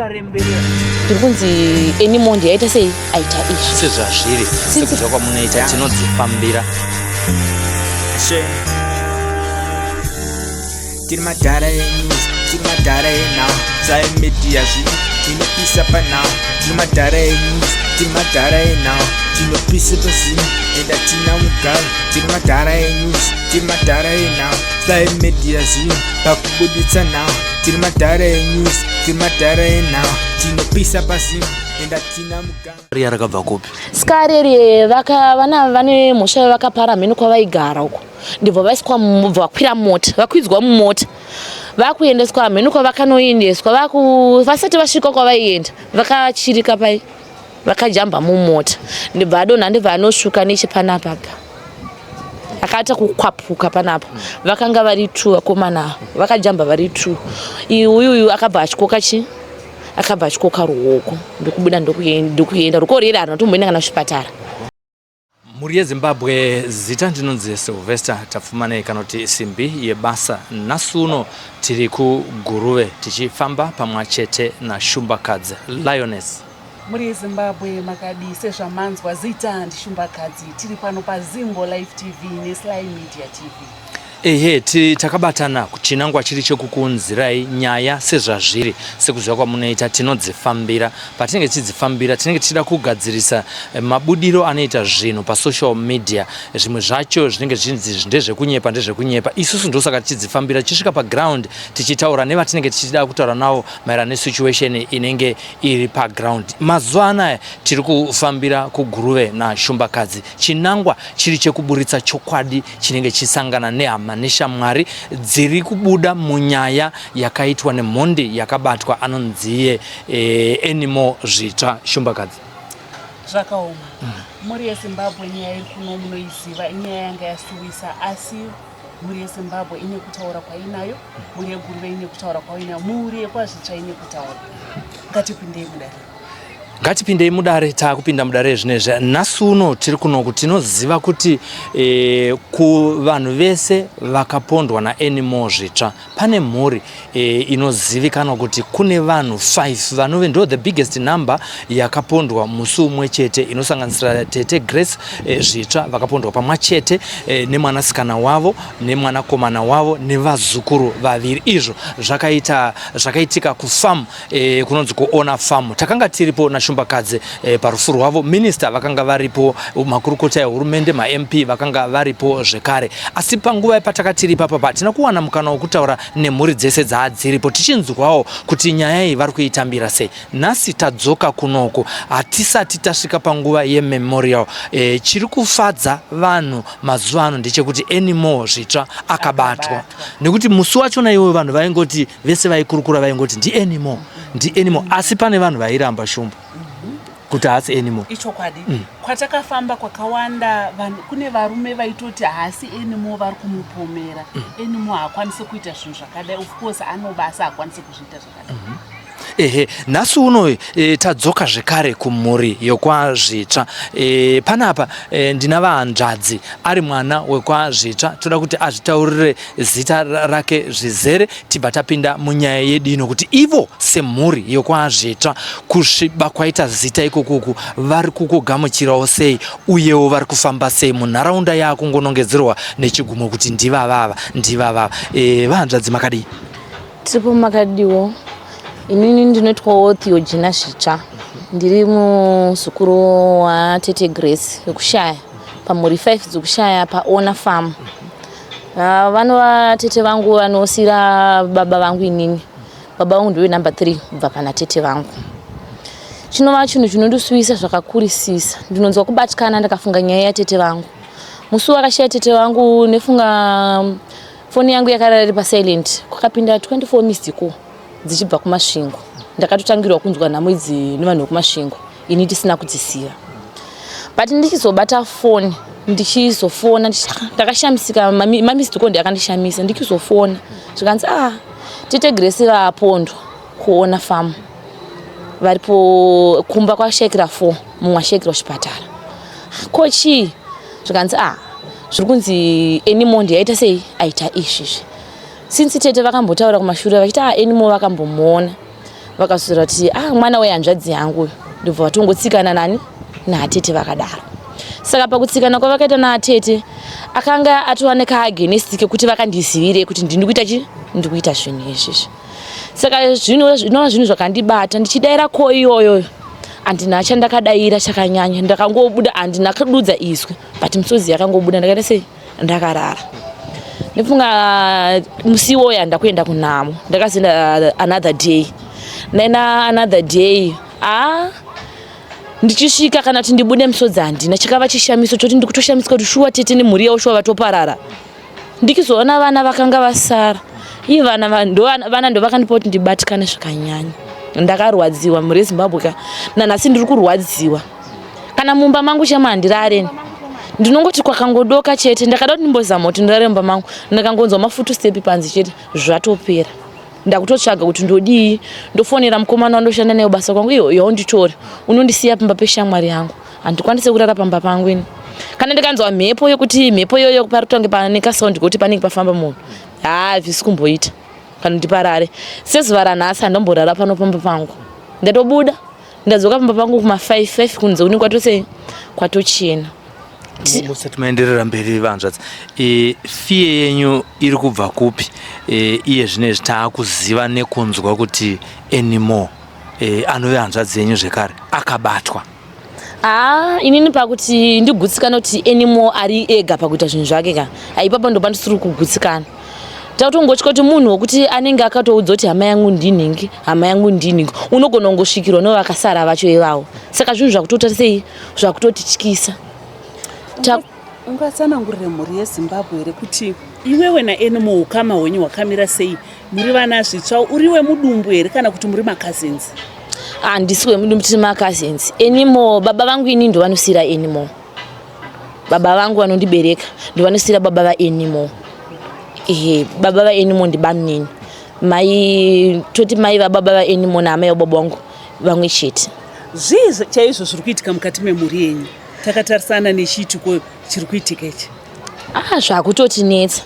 Tiri kunzi Anymore ndiye aita sei, aita izvi. Sezvazviri, sekuziva kwamunoita, tinodzifambira. Tiri madhara enews, tiri madhara enhau, Sly Media zvino tinopisa panhau. Tiri madhara enews, tiri madhara enhau, tinopisa pazino enda tina mugaro. Tiri madhara enews, tiri madhara enhau, Sly Media zvino pakubuditsa nhau. Tiri madhara enews, tiri madhara enhau, tinopisa pazino enda tina mugaro. Riya rakabva kupi? Skareri vaka vana vane mhosva vakapara mheno kwavaigara uko, ndibva vaiswa, vakwira mota, vakwidzwa mumota, vakuendeswa mheno kwavakanoendeswa. Vasati vasvika kwavaienda, vakachirika pai, vakajamba mumota, ndibva adonha, ndibva anosvuka nechepanapapa, akaita kukwapuka panapa. Vakanga vari two vakomana ava, vakajamba vari two. Uyuyu akabva atyoka chi akabva atyoka ruoko, ndokubuda, ndokuenda. Ruoko reri harina tomboenda kana kuchipatara. Mhuri yeZimbabwe, zita ndinonzi Sylvester Tapfumanei kana kuti Simbi Yebasa. Nhasi uno tiri kuGuruve tichifamba pamwe chete naShumbakadzi Lioness. Mhuri yeZimbabwe, makadii? Sezvamanzwa, zita ndiShumbakadzi. Tiri pano paZimbo Live TV neSly Media TV. Ehe, takabatana, chinangwa chiri chekukuunzirai nyaya sezvazviri. Sekuziva kwamunoita, tinodzifambira. Patinenge tichidzifambira, tinenge tichida kugadzirisa mabudiro anoita zvinhu pasocial media. Zvimwe zvacho zvinenge zvichinzi ndezvekunyepa, ndezvekunyepa. Isusu ndosaka tichidzifambira, tichisvika paground, tichitaura nevatinenge tichida kutaura navo maererano nesituation inenge iri paground. Mazuva anaya tiri kufambira kuGuruve naShumbakadzi, chinangwa chiri chekuburitsa chokwadi chinenge chisangana nehama neshamwari dziri kubuda munyaya yakaitwa nemhondi yakabatwa anonziye Anymore Zvitsva. Shumbakadzi. Zvakaoma. Mhuri yeZimbabwe, nyaya iri kuno munoiziva, inyaya yanga yasuwisa, asi mhuri yeZimbabwe ine kutaura kwainayo, mhuri yeGuruve ine kutaura kwainayo, mhuri yekwaZvitsva ine kutaura. Ngatipindei mudare. Ngatipindei mudare. Taakupinda mudare zvinezvi. Nhasi uno tiri kunoku, tinoziva kuti kuvanhu vese vakapondwa naAnymore Zvitsva, pane mhuri inozivikanwa kuti kune vanhu 5 vanove ndo the biggest number yakapondwa musi umwe chete, inosanganisira Tete Grace Zvitsva vakapondwa pamwe chete nemwanasikana wavo nemwanakomana wavo nevazukuru vaviri. Izvo zvakaitika kufarm kunonzi kuOna Farm. Takanga tiripo naShumbakadzi parufu rwavo. Minista vakanga varipo, makurukota ehurumende, maMP vakanga varipo zvekare. Asi panguva yapatakatiri ipapa, hatina kuwana mukana wekutaura nemhuri dzese dzaadziripo, tichinzwawo kuti nyaya iyi vari kuitambira sei. Nhasi tadzoka kunoku, hatisati tasvika panguva yememorial. Chiri kufadza vanhu mazuva ano ndechekuti Anymore Zvitsva akabatwa, nekuti musi wachona iwoyo vanhu vaingoti, vese vaikurukura vaingoti ndiAnymore, ndiAnymore, asi pane vanhu vairamba, Shumba, kuti haasi Anymore. Ichokwadi. Kwatakafamba kwakawanda vanhu, kune varume vaitoti haasi Anymore, vari kumupomera. Anymore haakwanisi kuita zvinhu zvakadai. Of course anoba, asi haakwanisi kuzviita zvakadai. Ehe, nhasi uno tadzoka zvekare kumhuri yokwaZvitsva. Panapa ndina vahanzvadzi ari mwana wekwaZvitsva. Toda kuti azvitaurire zita rake zvizere, tibva tapinda munyaya yedu ino, kuti ivo semhuri yokwaZvitsva, kusviba kwaita zita ikokuku vari kukugamuchirawo sei, uyewo vari kufamba sei munharaunda yaakungonongedzerwa nechigumo kuti ndivavava, ndivavava. Vahanzvadzi, makadii? Tiripo, makadiwo? Inini ndinoitwawo Theogina Zvitsva, ndiri muzukuru waTete Grace wekushaya pamhuri 5 dzekushaya paOna Farm. Vanova tete vangu vanosira baba vangu. Inini baba vangu ndiwe number 3 kubva pana tete vangu. Chinova chinhu chinondisuwisa zvakakurisisa, ndinonzwa kubatikana ndakafunga nyaya yatete vangu. Musi wakashaya tete vangu, nefunga foni yangu yakarara iri pasilent, kwakapinda 24 missed call dzichibva kuMasvingo. Ndakatotangirwa kunzwa nhamo idzi nevanhu vekuMasvingo, ini tisina kudzisiya. But ndichizobata foni, ndichizofona, ndakashamisika, mamissed call ndiakandishamisa. Ndichizofona zvikanzi, "Ah, Tete Grace vapondwa kuOna Farm, varipo kumba kwashayikira 4, mumwe ashayikirwa kuchipatara." Ko chii? Zvikanzi, "Ah, zviri kunzi Anymore ndiyaita sei, aita izvizvi." Since tete vakambotaura kumashure vachiti, "Ah, Anymore vakambomuona." Vakaswera kuti ah, mwana wehanzvadzi yangu uyu. Ndobva vatongotsikana nani naatete vakadaro. Saka pakutsikana kwavakaita naatete, akanga atova nekaagenest kekuti vakandizivirei kuti ndini kuita chi ndikuita zvinhu izvizvi. Saka zvinhu zvinova zvinhu zvakandibata ndichidaira ko iyoyo handina chandakadaira chakanyanya, ndakangobuda, handina kududza izwi, but misodzi yakangobuda. Ndakaita sei, ndakarara. Ndifunga musi iwoyo handakuenda kunhamo, ndakazoenda another day. Ndaenda another day, ndichisvika kana kuti ndibude misodzi handina. Chakava chishamiso choti ndikutoshamisika kuti shuwa tete nemhuri yavo shuwa vatoparara. Ndikizoona vana vakanga vasara, iye vana vana ndo vakandipa kuti ndibatikane zvakanyanya. Ndakarwadziwa, mhuri yeZimbabwe ka, nanhasi ndiri kurwadziwa. Kana mumba mangu chemo handirare, ndinongoti kwakangodoka chete. Ndakada kuti ndimbozama kuti ndirare mumba mangu, ndakangonzwa mafutu step panze chete, zvatopera. Ndakutotsvaga kuti ndodii, ndofonera mukomana wandoshanda naye basa kwangu, iyo yaunditore unondisiya pamba peshamwari yangu, handikwanisi kurara pamba pangu ini. Kana ndikanzwa mhepo yekuti mhepo iyoyo paritonge pane kasaundi kuti panenge pafamba munhu, haa zvisi kumboita kana ndiparare. Sezuva ranhasi handomborara pano pamba pangu, ndatobuda ndadzoka pamba pangu kuma 5 5 kunze kune kwatosei kwatochena. Musati maenderera mberi vanzvadzi, fiye yenyu iri kubva kupi? Iye zvinezvi taakuziva nekunzwa kuti Anymore anove hanzvadzi yenyu zvekare akabatwa. Inini pakuti ndigutsikana kuti Anymore ari ega pakuita zvinhu zvake ka, ipapo ndo pandisiri kugutsikana. Takutongotya kuti munhu wekuti anenge akatoudza kuti hama yangu ndinhingi, hama yangu ndinhingi, unogona kungosvikirwa nevakasara vacho ivavo. Saka zvinhu zvakutoita sei, zvakutotityisa. Ungatsanangurire mhuri yeZimbabwe here kuti iwewe naAnymore ukama hwenyu hwakamira sei? Muri vana zvitsva, uri wemudumbu here kana kuti muri macousins? Handisi wemudumbu, tiri macousins. Anymore baba vangu ini ndovanosiyira Anymore. Baba vangu vanondibereka ndovanosiyira baba vaAnymore. Ehe, baba vaAnymore ndibamunini. Mai toti mai vababa vaAnymore naamai vababa vangu vamwe chete. Zvii chaizvo zviri kuitika mukati memhuri yenyu takatarisana nechiitiko chiri kuitika ichi? Zvakutotinetsa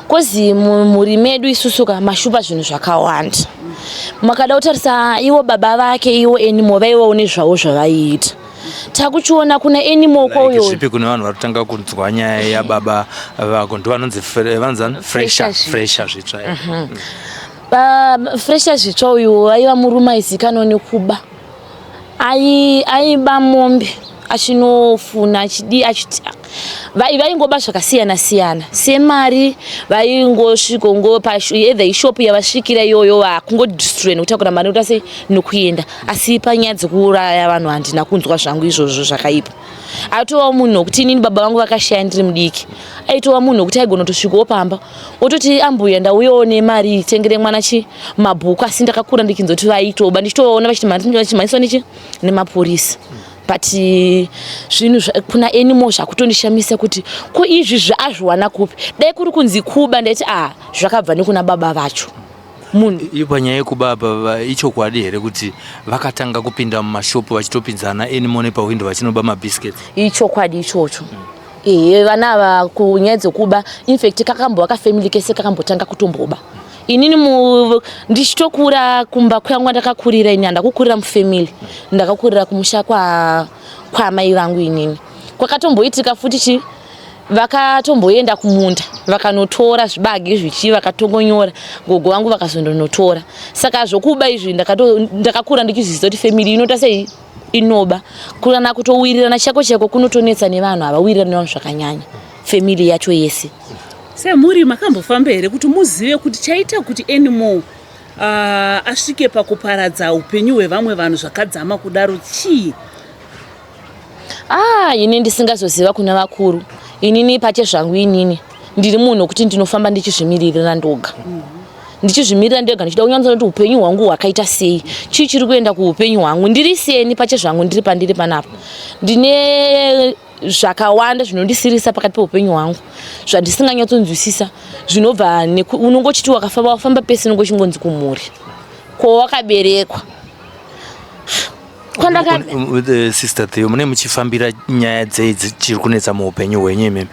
kozi mumhuri medu isusu ka mashupa zvinhu zvakawanda. Makada kutarisa iwo baba vake iwo Anymore vaivawo nezvavo zvavaiita. Takuchiona kuna Anymore kwauyo. Zvipi kune vanhu vari kutanga kunzwa nyaya yababa vako ndo vanonzi vanonzi Fresher Zvitsva. Fresher Zvitsva uyu vaiva murume aizikanwa nekuba. Aiba mombe achinofuna achidi achiti vaingoba zvakasiyana siyana semari, vaingosvikongo either ishopu yavasvikira iyoyo vakungodestroy nekutakura mari nekuita sei nekuenda. Asi panyaya dzekuuraya vanhu handina kunzwa zvangu izvozvo zvakaipa. Aitova munhu wekuti inini baba vangu vakashaya ndiri mudiki, aitova munhu wekuti aigona kutosvikawo pamba ototi ambuya ndauyawo nemari tengere mwana chi mabhuku. Asi ndakakura ndichinzoti vaitoba, ndichitovaona vachimhanyiswa nechi nemapurisa. But zvinhu kuna Anymore zvakutondishamisa kuti ko izvi zvaazviwana kupi? Dai kuri kunzi kuba ndaiti zvakabva nekuna baba vacho. Munhu iyo panyaya yekuba apa, ichokwadi here kuti vakatanga kupinda mumashopu vachitopinzana Anymore nepawindo vachinoba mabiscuits? Ichokwadi ichocho. Ehe, vana ava kunyaya dzekuba, infact kakambova kafamily kese kakambotanga kutomboba. Inini ndichitokura kumba kwangu ndakakurira ini, handakukurira mufamily, ndakakurira kumusha kwaamai vangu inini. Kwakatomboitika futi chi vakatomboenda kumunda vakanotora zvibage zvichi vakatongonyora, gogo vangu vakazondonotora. Saka zvokuba izvi ndakakura ndichizviziva kuti family inoita sei inoba. Kana kutowirirana chako chako kunotonetsa nevanhu, havawirirani nevanhu zvakanyanya family yacho yese. Semhuri makambofamba here kuti muzive kuti chaita kuti Anymore asvike pakuparadza upenyu hwevamwe vanhu zvakadzama kudaro chii? Ini ndisingazoziva kuna vakuru. Inini pache zvangu inini ndiri munhu wekuti ndinofamba ndichizvimiririra ndoga. Ndichizvimirira ndega ndichida kunyanza kuti upenyu hwangu hwakaita sei, chii chiri kuenda kuupenyu hwangu. Ndiri seni pache zvangu ndiri pandiri panapa. Ndine zvakawanda zvinondisirisa pakati peupenyu hwangu zvandisinganyatsonzwisisa, zvinobva unongochiti wakafamba wafamba pese unongochingonzi kumhuri ko wakaberekwa. Sister Theo, mune muchifambira nyaya dzei chiri kunetsa muupenyu hwenyu imimi?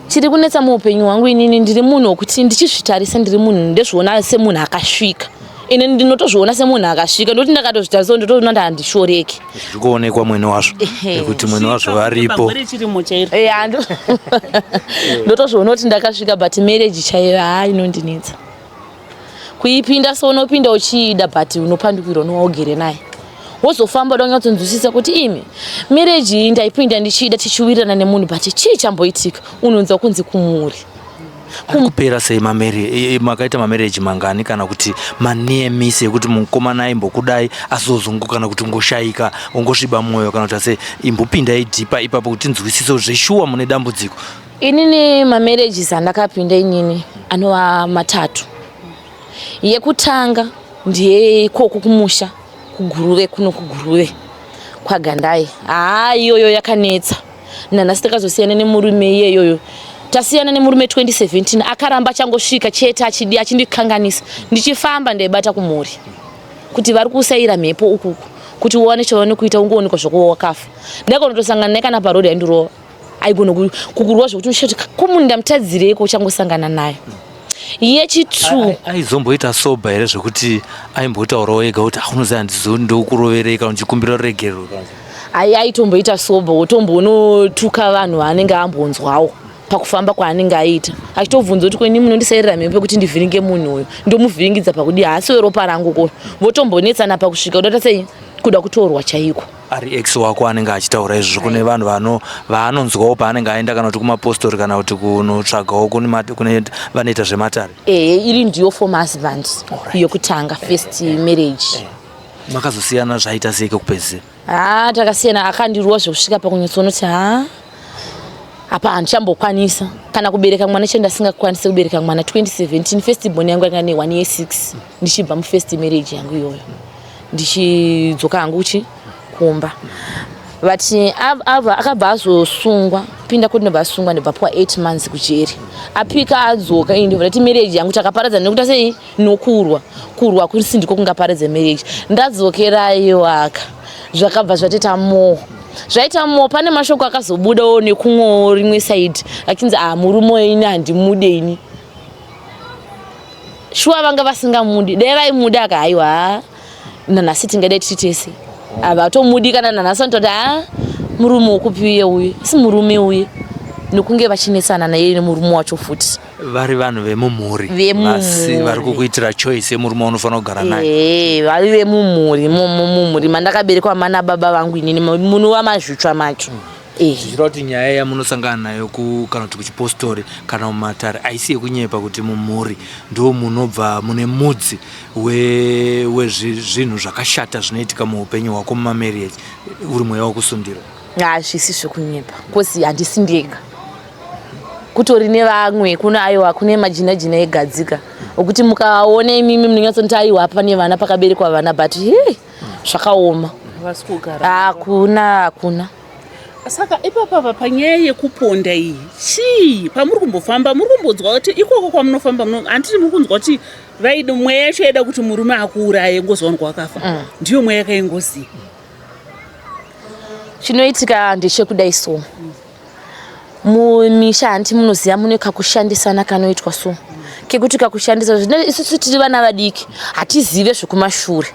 Chiri kunetsa muupenyu hwangu inini, ndiri munhu wekuti ndichizvitarisa ndiri munhu ndezviona semunhu akasvika. Ine ndinotozviona semunhu akasvika, ndokuti ndakatozvitarisa ndotoona kuti handishoreki. Zviri kuonekwa mwene wazvo nekuti mwene wazvo varipo. Gore chirimo chairo. Yeah, ndotozviona kuti ndakasvika, but marriage chaiyo haa inondinetsa kuipinda. So unopinda uchiida, but unopandukirwa nowaugere naye, wozofamba uda kunyatsonzwisisa kuti imi marriage iyi ndaipinda ndichiida, tichiwirirana nemunhu, but chii chamboitika? Unonzwa kunzi kumuri. Ari kupera sei makaita mamarriage mangani, kana kuti manear miss ekuti mukomana aimbokudai asozungu kana kuti ungoshayika, ungosviba mwoyo, kana kuti ase imbopindai deeper ipapo kuti tinzwisise zveshuwa mune dambudziko? Inini mamarriages andakapinda inini anova matatu. Yekutanga ndiye ikoko kumusha kuGuruve, kuno kuGuruve kwaGandai. Haa, iyoyo yakanetsa. Nanhasi takazosiyana nemurume iyeyoyo. Tasiyana nemurume 2017, akaramba achangosvika chete achidi achindikanganisa. Ndichifamba ndaibata kumhuri kuti vari kusaira mhepo ukuku kuti uwane chawane kuita, ungoonekwa zvakuva wakafa. Ndakonotosangana naye kana parodhi, aindirova, aigona kukurwa zvokuti ushati kumunhu ndamutadzireiko uchangosangana naye. Yechitu Aizomboita sober here, zvekuti aimbotaurawo ega kuti akunoziva handizo ndokuroverei, kana uchikumbira ruregerero kana? Ai, aitomboita sober, wotombonotuka vanhu vaanenge ambonzwawo pakufamba kwaanenge aita, achitobvunza kuti kweni munondisairira mhepo yekuti ndivhiringe munhu uyu, ndomuvhiringidza pakudi haasi weropa rangu ko. Votombonetsana pakusvika kuda sei, kuda kutorwa chaiko. Ari ex wako anenge achitaura izvozvo kune vanhu vaanonzwawo paanenge aenda, kana kuti kumapostori, kana kuti kunotsvagawo kune vanoita zvematare? Ehe, iri ndiyo former husband yokutanga, first marriage. Makazosiyana zvaita sei kekupedzisira? Ha, takasiyana akandirwa zvekusvika pakunyatsonoti ha, apa handichambokwanisa kana kubereka mwana. Chendasingakwanisi kubereka mwana 2017, first born yangu yanga ne 1 year 6, ndichibva mufirst marriage yangu iyoyo, ndichidzoka hangu chi kumba. But akabva azosungwa, pinda kuti ndobva asungwa, ndobva apiwa 8 months kujeri, apika adzoka. Ini ndobva ndati marriage yangu takaparadzana nekuti sei? Nokurwa. Kurwa kusi ndiko kungaparadze marriage. Ndadzokerayo aka zvakabva zvatoita more, zvaita more. Pane mashoko akazobudawo nekumwewo rimwe side achinzi, "Ah, murume ini handimude ini." Shuwa vanga vasingamudi. Dai vaimuda aka, haiwa, nanhasi tingadai tiri tese. Havatomudi kana nanhasi. Vanototi, "Ha, murume wokupi uye uye si murume uye," nokunge vachinetsana naye nemurume wacho futi. Vari vanhu vemumhuri? Vemumhuri. Vasi vari kukuitira choice yemurume waunofanira kugara naye? Ee, vari vemumhuri imomo, mumhuri mandakaberekwa mana baba vangu inini, munova maZvitsva macho. Zvichireva kuti nyaya yamunosangana nayo kana kuti kuchipostori kana mumatare haisi yekunyepa, kuti mumhuri ndo munobva mune mudzi wezvinhu zvakashata zvinoitika muupenyu hwako mumamarriage, uri mweya wokusundira. Hazvisi zvekunyepa, cause handisi ndega, kutori nevamwe. Kuna, aiwa, kune majina jina egadzika okuti mukaona imimi munonyatsonoti, aiwa, apa pane vana, pakaberekwa vana, but hei, zvakaoma. Havasi kugara. Hakuna, hakuna. Saka ipapapa panyaya yekuponda iyi, chii pamuri kumbofamba, muri kumbonzwa kuti ikoko kwamunofamba, handiti muri kunzwa kuti vaida mweya yacho yaida kuti murume akuuraye, ngozowanikwa wakafa? Ndiyo mweya yakaingozi? Chinoitika ndechekudai. So mumisha, hanti munoziva mune kakushandisana kanoitwa, so kekuti kakushandisa zvino isusu tiri vana vadiki, hatizive zvekumashure,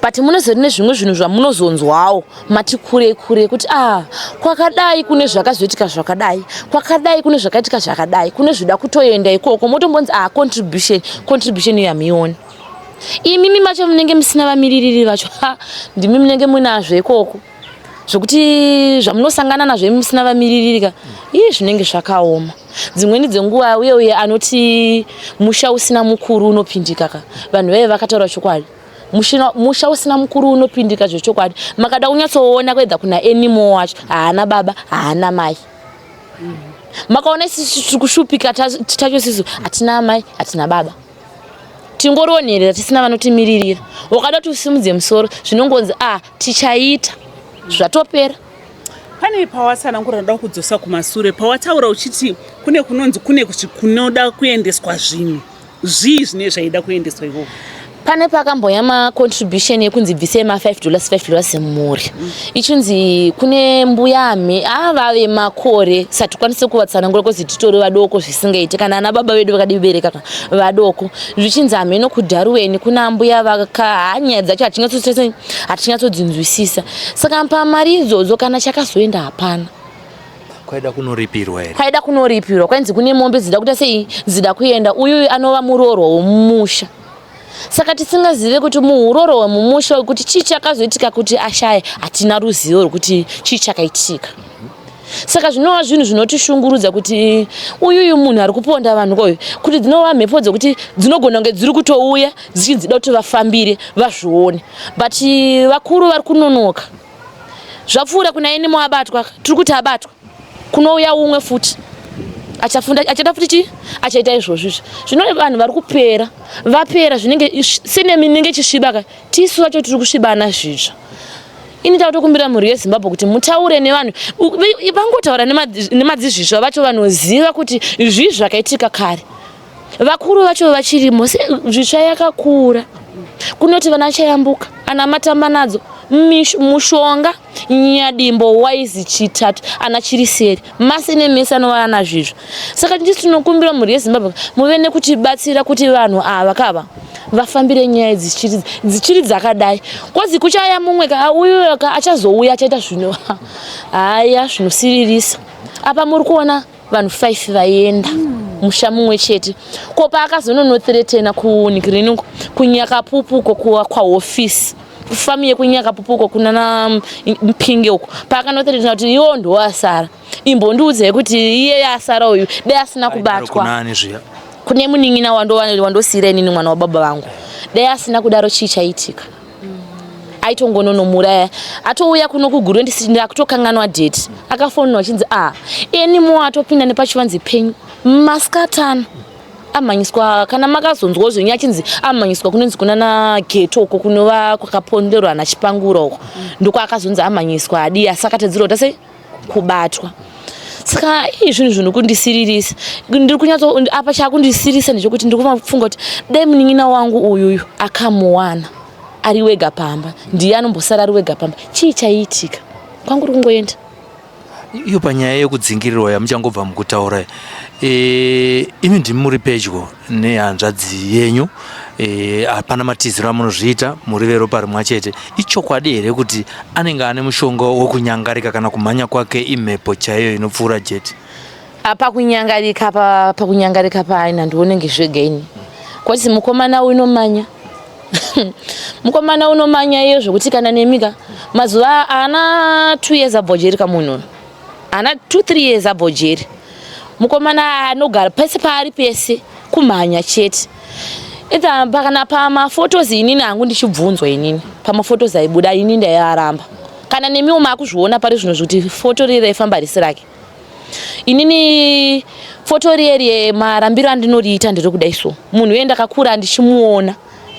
but munoziva ne zvimwe zvinhu zvamunozonzwawo mati kure kure kuti, ah, kwakadai kune zvakazoitika zvakadai, kwakadai kune zvakaitika zvakadai, kune zvida kutoenda ikoko, motombonzi, ah, contribution, contribution iyo hamuioni imimi macho, munenge musina vamiririri vacho. Ha, ndimi munenge munazvo ikoko zvokuti zvamunosangana nazvo imi musina vamiririri ii, zvinenge zvakaoma dzimweni dzenguva. Uye anoti musha usina mukuru unopindika ka, vanhu vaive vakataura chokwadi. Musha usina mukuru unopindika zvechokwadi. Makada kunyatsoona kuedza kuna Anymore wacho, haana baba, haana mai. Makaona isusu tiri kushupika tacho, sisu hatina amai, hatina baba, tingoriwo nherera tisina vanotimiririra. Wakada kuti usimudze musoro, zvinongonzi, "A, tichaita," zvatopera. Pane pawatsanangura, ndoda kudzosa kumasure pawataura uchiti kune kunonzi kune kunoda kuendeswa zvinhu. Zvii zvine zvaida kuendeswa ikoko? Pane pakamboya macontribution yekunzi bvisei ma5 dollars, 5 dollars mumhuri, ichinzi kune mbuyame avave makore satikwanise kuvatsanangura kozi titori vadoko zvisingaiti, kana ana baba vedu vakadibereka vadoko. Zvichinzi hameno kuDharuweni kuna mbuya vaka hanyaya dzacho hatinyatodzinzwisisa. Saka pamari idzodzo kana chakazoenda hapana. Kwaida kunoripirwa here? Kwaida kunoripirwa. Kwainzi kune mombe dzida kuita sei, dzida kuenda. Uyu anova muroorwa womumusha, saka tisingazive kuti muuroro hwemumusha wekuti chii chakazoitika kuti ashaye, hatina ruzivo rwekuti chii chakaitika. Saka zvinova zvinhu zvinotishungurudza kuti uyuyu munhu ari kuponda vanhu koyu, kuti dzinova mhepo dzekuti dzinogona kunge dziri kutouya dzichinzi dzida kuti vafambire vazvione, but vakuru vari kunonoka. Zvapfuura kuna enimo abatwa, tiri kuti abatwa, kunouya umwe futi achafunda, achaita futi chii, achaita izvozvo. Izvi zvino vanhu vari kupera, vapera, zvinenge seneminenge chisviba ka, tisu vacho tiri kusvibana zvitsva. Ini takutokumbira mhuri yeZimbabwe kuti mutaure nevanhu, vangotaura nemadzizvisva vacho vanoziva kuti zvii zvakaitika kare. Vakuru vacho vachirimo. Zvitsva yakakura, kunoti vana chayambuka, ana matamba nadzo, mushonga, nyadimbo, waizi chitatu, ana chiriseri, mase nemese anova ana zvizvo. Saka ndisi tinokumbira mhuri yeZimbabwe muve nekutibatsira kuti vanhu ava kava vafambire nyaya idzi dzichiri dzakadai, kozi kuchaya mumwe ka uyu ka achazouya achaita zvino haya zvinosiririsa. Apa muri kuona vanhu 5 vaenda musha mumwe chete. Ko paakazononothreatena kunikirinuko kunyakapupu uko kwahofisi, kufamu yekunyakapupu uko kunana Mpinge uko, paakanothreatena kuti iwo ndoasara, imbondiudzai kuti iye asara uyu dai asina kubatwa. Kunani zviya? Kune munin'ina wandosiyira inini, mwana wababa vangu. Dai asina kudaro, chii chaitika? Aitongononomuraya atouya kuno kuGuruve. Ndakutokanganwa date. Akafonwa achinzi a enimo atopinda nepachivanze penyu masikatana, amhanyiswa. Kana makazonzwawo zvenyu achinzi amhanyiswa kunonzi kuna nageto uko kunova kwakaponderwa nachipangura uko, ndokwaakazonzi amhanyiswa adii, asi akatadzirwa kuti sei kubatwa. Saka ii zvinhu zvinokundisiririsa, ndiri kunyatso apa chakundisiririsa ndechekuti ndiri kufunga kuti dai munin'ina wangu uyuyu akamuwana ari wega pamba, ndiye anombosara ari wega pamba, chii chaiitika? Kwangu uri kungoenda. Iyo panyaya yekudzingirirwa yamuchangobva mukutaura, imi ndimi muri pedyo nehanzvadzi yenyu, hapana matiziro amunozviita, muri veropa rimwe chete. Ichokwadi here kuti anenge ane mushonga wokunyangarika, kana kumhanya kwake imhepo chaiyo inopfuura jeti? Pakunyangarika, pakunyangarika paina ndionenge zvega ini, kwati mukomana unomanya, mukomana unomanya iyo zvokuti kana nemika mazuva ana 2 years abva jeri kamunhu, ana 2 3 years abva jeri, mukomana anogara pese paari pese kumhanya chete. Either kana pamaphotos, inini hangu ndichibvunzwa inini pamaphotos aibuda, ini ndaiaramba. Kana nemiwo maakuzviona pari zvino zvekuti foto riri raifamba risi rake. Inini foto riye marambiro andinoriita ndiri kudai so, munhu uye ndakakura ndichimuona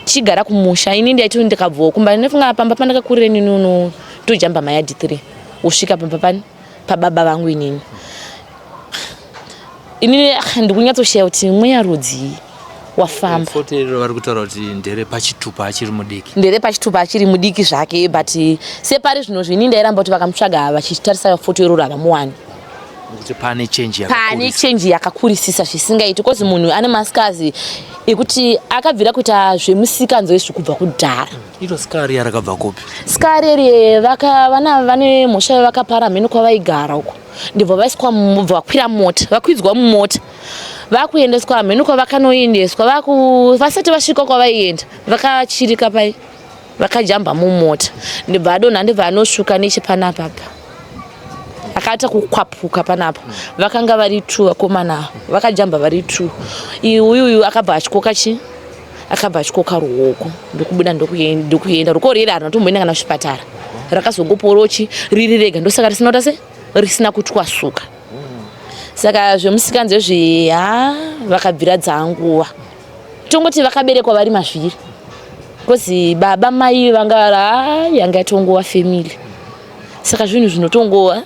tichigara kumusha. Ini ndaiti ndikabvawo kumba, ndinofunga pamba pandakakurira inini uno tojamba mayadhi 3 wosvika pamba pani pababa vangu. Inini ndikunyatsoshaya kuti mweya rudzii wafamba. Foto iroro vari kutaura kuti ndere pachitupa achiri mudiki. Ndere pachitupa achiri mudiki zvake, but separi zvino zvini ndairamba kuti vakamutsvaga vachitarisa foto iroro havamuwani. Nekuti pane change. Pane change yakakurisisa zvisingaiti, kozi munhu ane mascars ekuti akabvira kuita zvemusikanzo izvi kubva kudhara. Iro scar riya rakabva kupi? Scar iri vana vane mhosva vakapara mheno kwavaigara uko, ndibva vaiswa, vakwira mota, vakwidzwa mumota, vakuendeswa mheno kwavakanoendeswa. Vasati vasvika kwavaienda, vakachirika pai, vakajamba mumota, ndibva adonha, ndibva anosvuka nechepanapapa, akaita kukwapuka panapa. Vakanga vari two vakomana, vakajamba vari two. Uyuyu akabva atyoka chi akabva atyoka ruoko, ndokubuda ndokuenda. Ruoko riri harina tomboenda kana kuchipatara, rakazongoporochi riri rega, ndosaka risina kuta se risina kutwasuka. Saka zvemusikanzi izvi, ha, vakabvira dzanguva, tongoti vakaberekwa vari mazviri, because baba mai vanga ha yanga yatongova family. Saka zvinhu zvinotongova.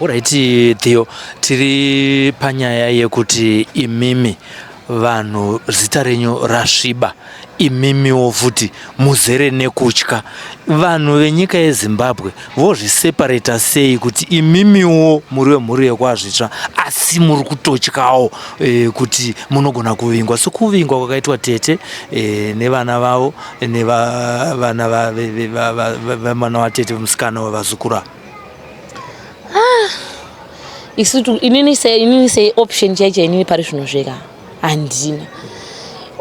Alright Theo, tiri panyaya yekuti imimi Vanhu zita renyu rasviba, imimiwo futi muzere nekutya. Vanhu venyika yeZimbabwe vozviseparata sei kuti imimiwo muri vemhuri yekwaZvitsva asi muri kutotyawo e, kuti munogona kuvingwa sekuvingwa kwakaitwa tete e, nevana vavo nevana vemwana watete musikana wevazukuru ava? Ah, isu inini sei inini sei option chaicho inini pari zvino zveka handina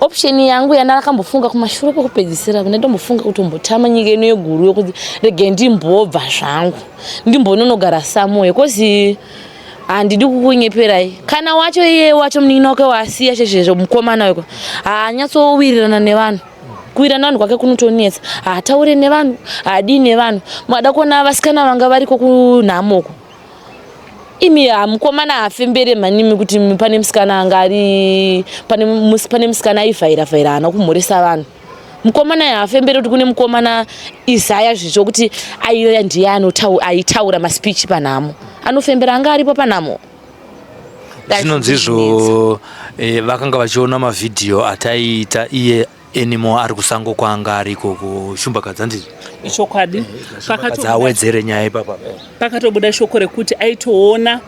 option yangu yandakambofunga kumashure kwekupedzisira ndatombofunga kutombotama nyika ino yeguru yokuti rege ndimbobva zvangu ndimbononogara samoyo kozi handidi kukunyeperai kana wacho iye wacho munin'ina wake waasiya chezvezvo mukomana weko haanyatsowirirana nevanhu kuwirana vanhu kwake kunotonetsa haataure nevanhu haadii nevanhu mada kuona vasikana vanga variko kunhamoko imi mukomana hafembere mhanimi kuti pane musikana anga ari pane musikana aivhaira vhaira haana kumhoresa vanhu mukomana haafembere kuti kune mukomana Isaya zvitsvo kuti aiya ndiye aitaura maspeech panhamo anofembera anga aripo panhamo zvinonzi izvo eh, vakanga vachiona mavhidhiyo ataiita iye Anymore ari kusango kwaanga ari ikoko Shumbakadzi handizvo? Ichokwadi. Shumbakadzi awedzere nyaya ipapa. Pakatobuda shoko rekuti aitoona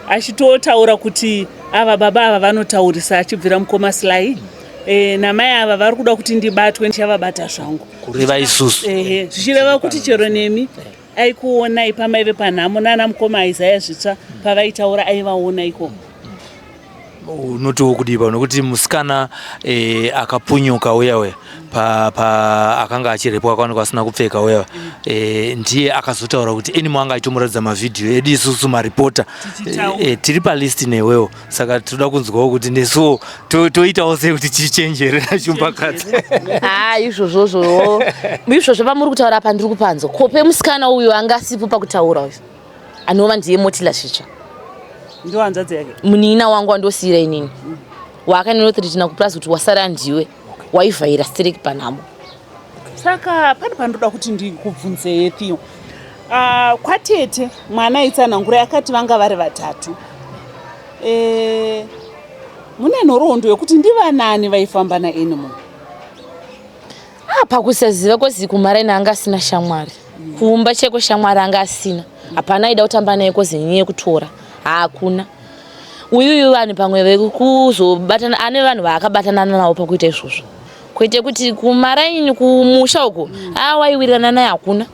achitotaura kuti ava baba ava vanotaurisa achibvira mukoma Sly e, namai ava vari kuda kuti ndibatwe ndichavabata zvangu. Kureva isusu. Ehe, zvichireva kuti chero nemi aikuonai pamaive panhamo nana mukoma Isaiah Zvitsva pavaitaura aivaona ikoko. Unotiwo kudii pano nekuti musikana e, akapunyuka uya uya pa, pa akanga achirepwa akaonekwa asina kupfeka uya e, ndiye akazotaura kuti Anymore anga achitomuratidza mavhidhiyo edu isusu maripota e, tiri palist newewo saka tinoda kunzwawo kuti nesuwo toitawo sei kuti tichenjere nashumbakadzi. Ha, izvozvozvo izvozvo pamuri kutaura apa ndiri kupanzwa kope musikana uyu anga asipo pakutaura uyu anova ndiye Motila Zvitsva ndiwo hanzvadzi yake munin'ina wangu wandosiira inini waakaninothreatina kupurazi kuti wasara ndiwe waivhaira stereki panhamo. Saka pane pandoda kuti ndikubvunzeye Theo. Kwatete mwana aitsanangura akati vanga vari vatatu. E, mune nhoroondo yekuti ndivanani vaifamba naAnymore? Ah, pakusaziva kozi kumaraini anga asina shamwari kuumba cheko shamwari anga asina hapana aida kutamba naye kozi nyaya yekutora hakuna uyuyu vanhu pamwe vekuzobatana ane vanhu vaakabatana navo pakuita izvozvo kwete kuti kumaraini kumusha uko a waiwirirana naye hakuna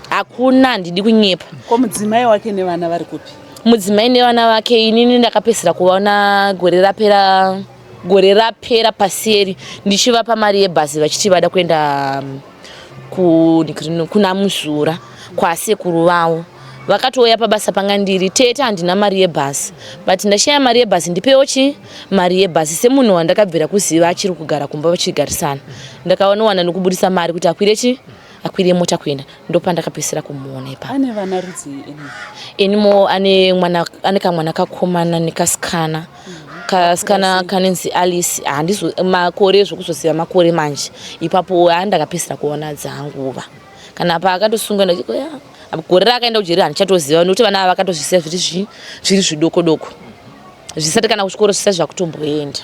hakuna handidi kunyepa. Ko mudzimai wake nevana vari kupi? Mudzimai nevana vake inini ndakapedzisira kuvaona gore rapera gore rapera paseri ndichivapa mari yebhazi vachiti vada kuenda kuna Muzura kwasekuru vavo vakatouya pabasa panga ndiri tete handina mari yebhazi but ndashaya mari yebhazi ndipewo chi mari yebhazi semunhu wandakabvira kuziva achiri kugara kumba vachigarisana ndakawanowana nokubudisa mari kuti akwire chi akwire mota kuenda ndopandakapedzisira kumuona ipapo. Ane vana rudzii Anymore? Ane mwana, ane kamwana kakomana nekasikana. Kasikana kanenzi Alice, handizo makore zvokuzoziva makore manje ipapo handakapedzisira kuona dzanguva kana paakatosunga ndachiko ya gore raakaenda kujeri handichatoziva nokuti vana ava vakatozvisiya zviri zviri zvidoko doko zvisati kana kuchikoro zvisati zvakutomboenda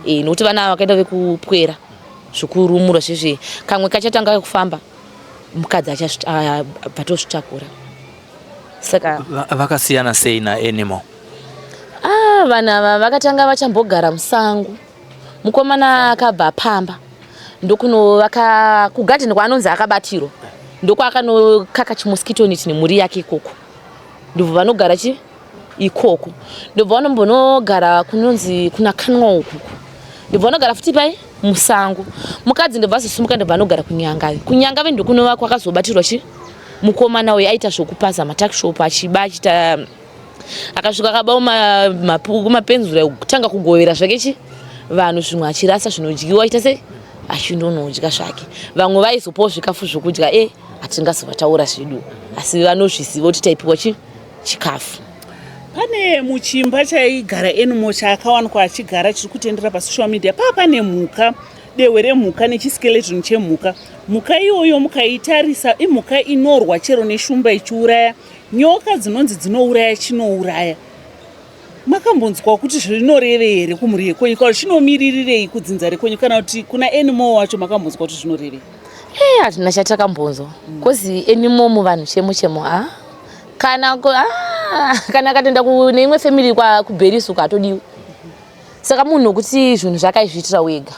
e, nokuti vana ava vakaenda vekupwera zvekurumura zvezve kamwe kachatanga kufamba mukadzi achatozvitakura saka vakasiyana sei naAnymore? Ah, vanhu ava vakatanga vachambogara musango mukomana akabva pamba ndokunovaka kugadheni kwaanonzi akabatirwa ndokwakanokaka chimosquito net nemhuri yake ikoko ndobva vanogara chi ikoko ndobva vanombonogara kunonzi kuna kanwa ukuku ndobva vanogara futi pai musango mukadzi ndobva azosumuka ndobva anogara kunyangave kunyangave ndokunova kwakazobatirwa chi mukomana uyu aita zvokupaza matakishop achiba achiita akasvika akabawo mapenzura kutanga kugovera zvake chi vanhu zvimwe achirasa zvinodyiwa achiita sei achindonodya zvake vamwe vaizopawo zvikafu zvokudya e hatingazovataura zvedu asi vanozviziva kuti taipiwa chi chikafu. Pane muchimba chaigara Anymore chaakawanikwa achigara chiri kutendera pasocial media paa pane mhuka dehwe remhuka nechiskeleton chemhuka mhuka iyoyo mukaitarisa imhuka inorwa chero neshumba ichiuraya nyoka dzinonzi dzinouraya chinouraya. Makambonzwa kuti zvinorevei here kumhuri yekwenyu kana chinomiririrei kudzinza rekwenyu kana kuti kuna Anymore wacho makambonzwa kuti zvinorevei? Eh, hatina chatakambonzwa kozi Anymore muvanhu chemo chemo a kana ah, kana akatoenda kune imwe family kwa kuBeris uko hatodiwi. Saka munhu wekuti zvinhu zvake aizviitira wega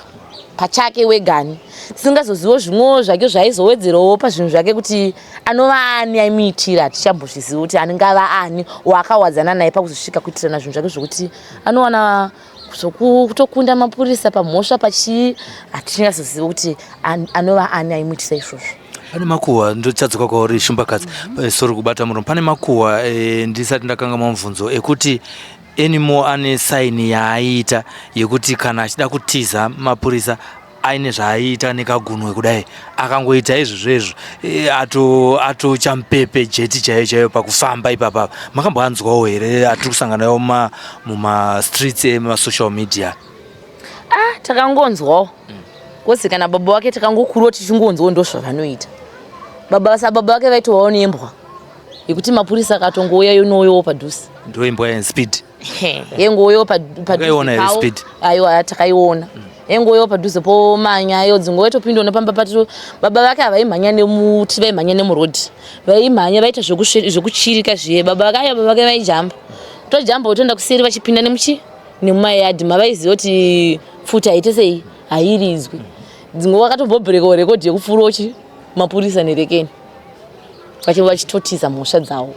pachake wegani, tisingazozivo zvimwewo zvake zvaizowedzerawo pazvinhu zvake kuti anova ani aimuitira, hatichambozvizivi kuti aningava ani waakawadzana naye pakuzosvika kuitirana zvinhu zvake zvokuti anowana zvokutokunda mapurisa pamhosva pachii, hatichinyazozivi kuti anova ani aimuitisa izvozvo. Pane makuhwa, ndochadzoka kwauri Shumbakadzi. Sorry kubata muromo. Pane makuhwa ndisati ndakanga mubvunzo ekuti Anymore ane saini yaaiita yekuti kana achida kutiza mapurisa aine zvaaiita nekagunwe kudai, akangoita izvozvo izvo ato atochamupepe jeti chaiyo chaiyo pakufamba ipapa. Makamboanzwawo here atiri kusangana nawo mumastreets emasocial media? Ah, takangonzwawo kozi kana baba vake takangokurawo tichingonzwawo ndozvavanoita baba sababa vake vaitovawo nembwa yekuti mapurisa akatongouya yonouyawo padhuze. Ndoimbwa yespeed. Yengouyawo padhuze pawo. Aiwa, takaiona yengouyawo padhuze pomanya iyo dzingouya topinda nepamba pato. Baba vake havaimhanya nemuti, vaimhanya nemurodhi, vaimhanya vaita zvekuchirika zviye. Baba vake, aiwa, baba vake vaijamba, tojamba votoenda kuseri vachipinda nemuchi nemumayadhi mavaiziva kuti pfuti haite sei, hairidzwi. Dzimwe vakatombobhurekawo rekodhi yekupfuurawo chi mapurisa nerekeni vachitotiza mhosva dzavo.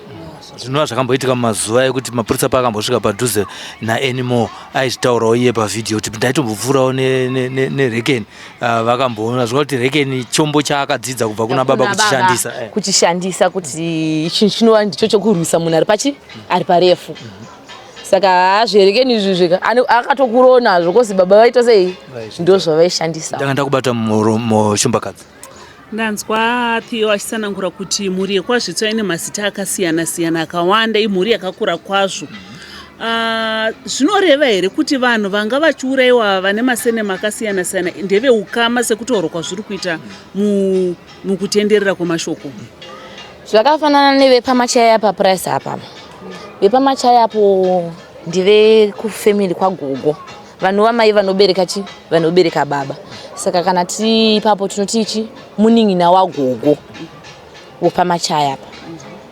Zvinova zvakamboitika mumazuva ekuti mapurisa paakambosvika padhuze naAnymore, aizvitaurawo iye pavhidhiyo kuti ndaitombopfuurawo nerekeni. Vakamboona zvinova kuti rekeni chombo chaakadzidza kubva kuna baba kuchishandisa. Kuchishandisa kuti chinhu chinova ndicho chokurwisa munhu ari pachi ari parefu. Saka haazverekeni izvi zvika akatokurawo nazvo kozi baba vaita sei, ndo zvavaishandisa. Ndanga ndakubata muromo, Shumbakadzi. Ndanzwa Theo achitsanangura kuti mhuri yekwaZvitsva ine mazita akasiyana siyana akawanda, imhuri yakakura kwazvo. Zvinoreva here kuti vanhu vanga vachiurayiwa vane masenema akasiyana siyana ndeveukama sekutaurwa kwazviri kuita mukutenderera kwemashoko? Zvakafanana nevepamachaya paprice apa. Vepamachaya apo ndevekufamily kwagogo, vanova mai vanobereka chi vanobereka baba. Saka kana tiri ipapo tinoti chi munin'ina wagogo wopamachaya apa,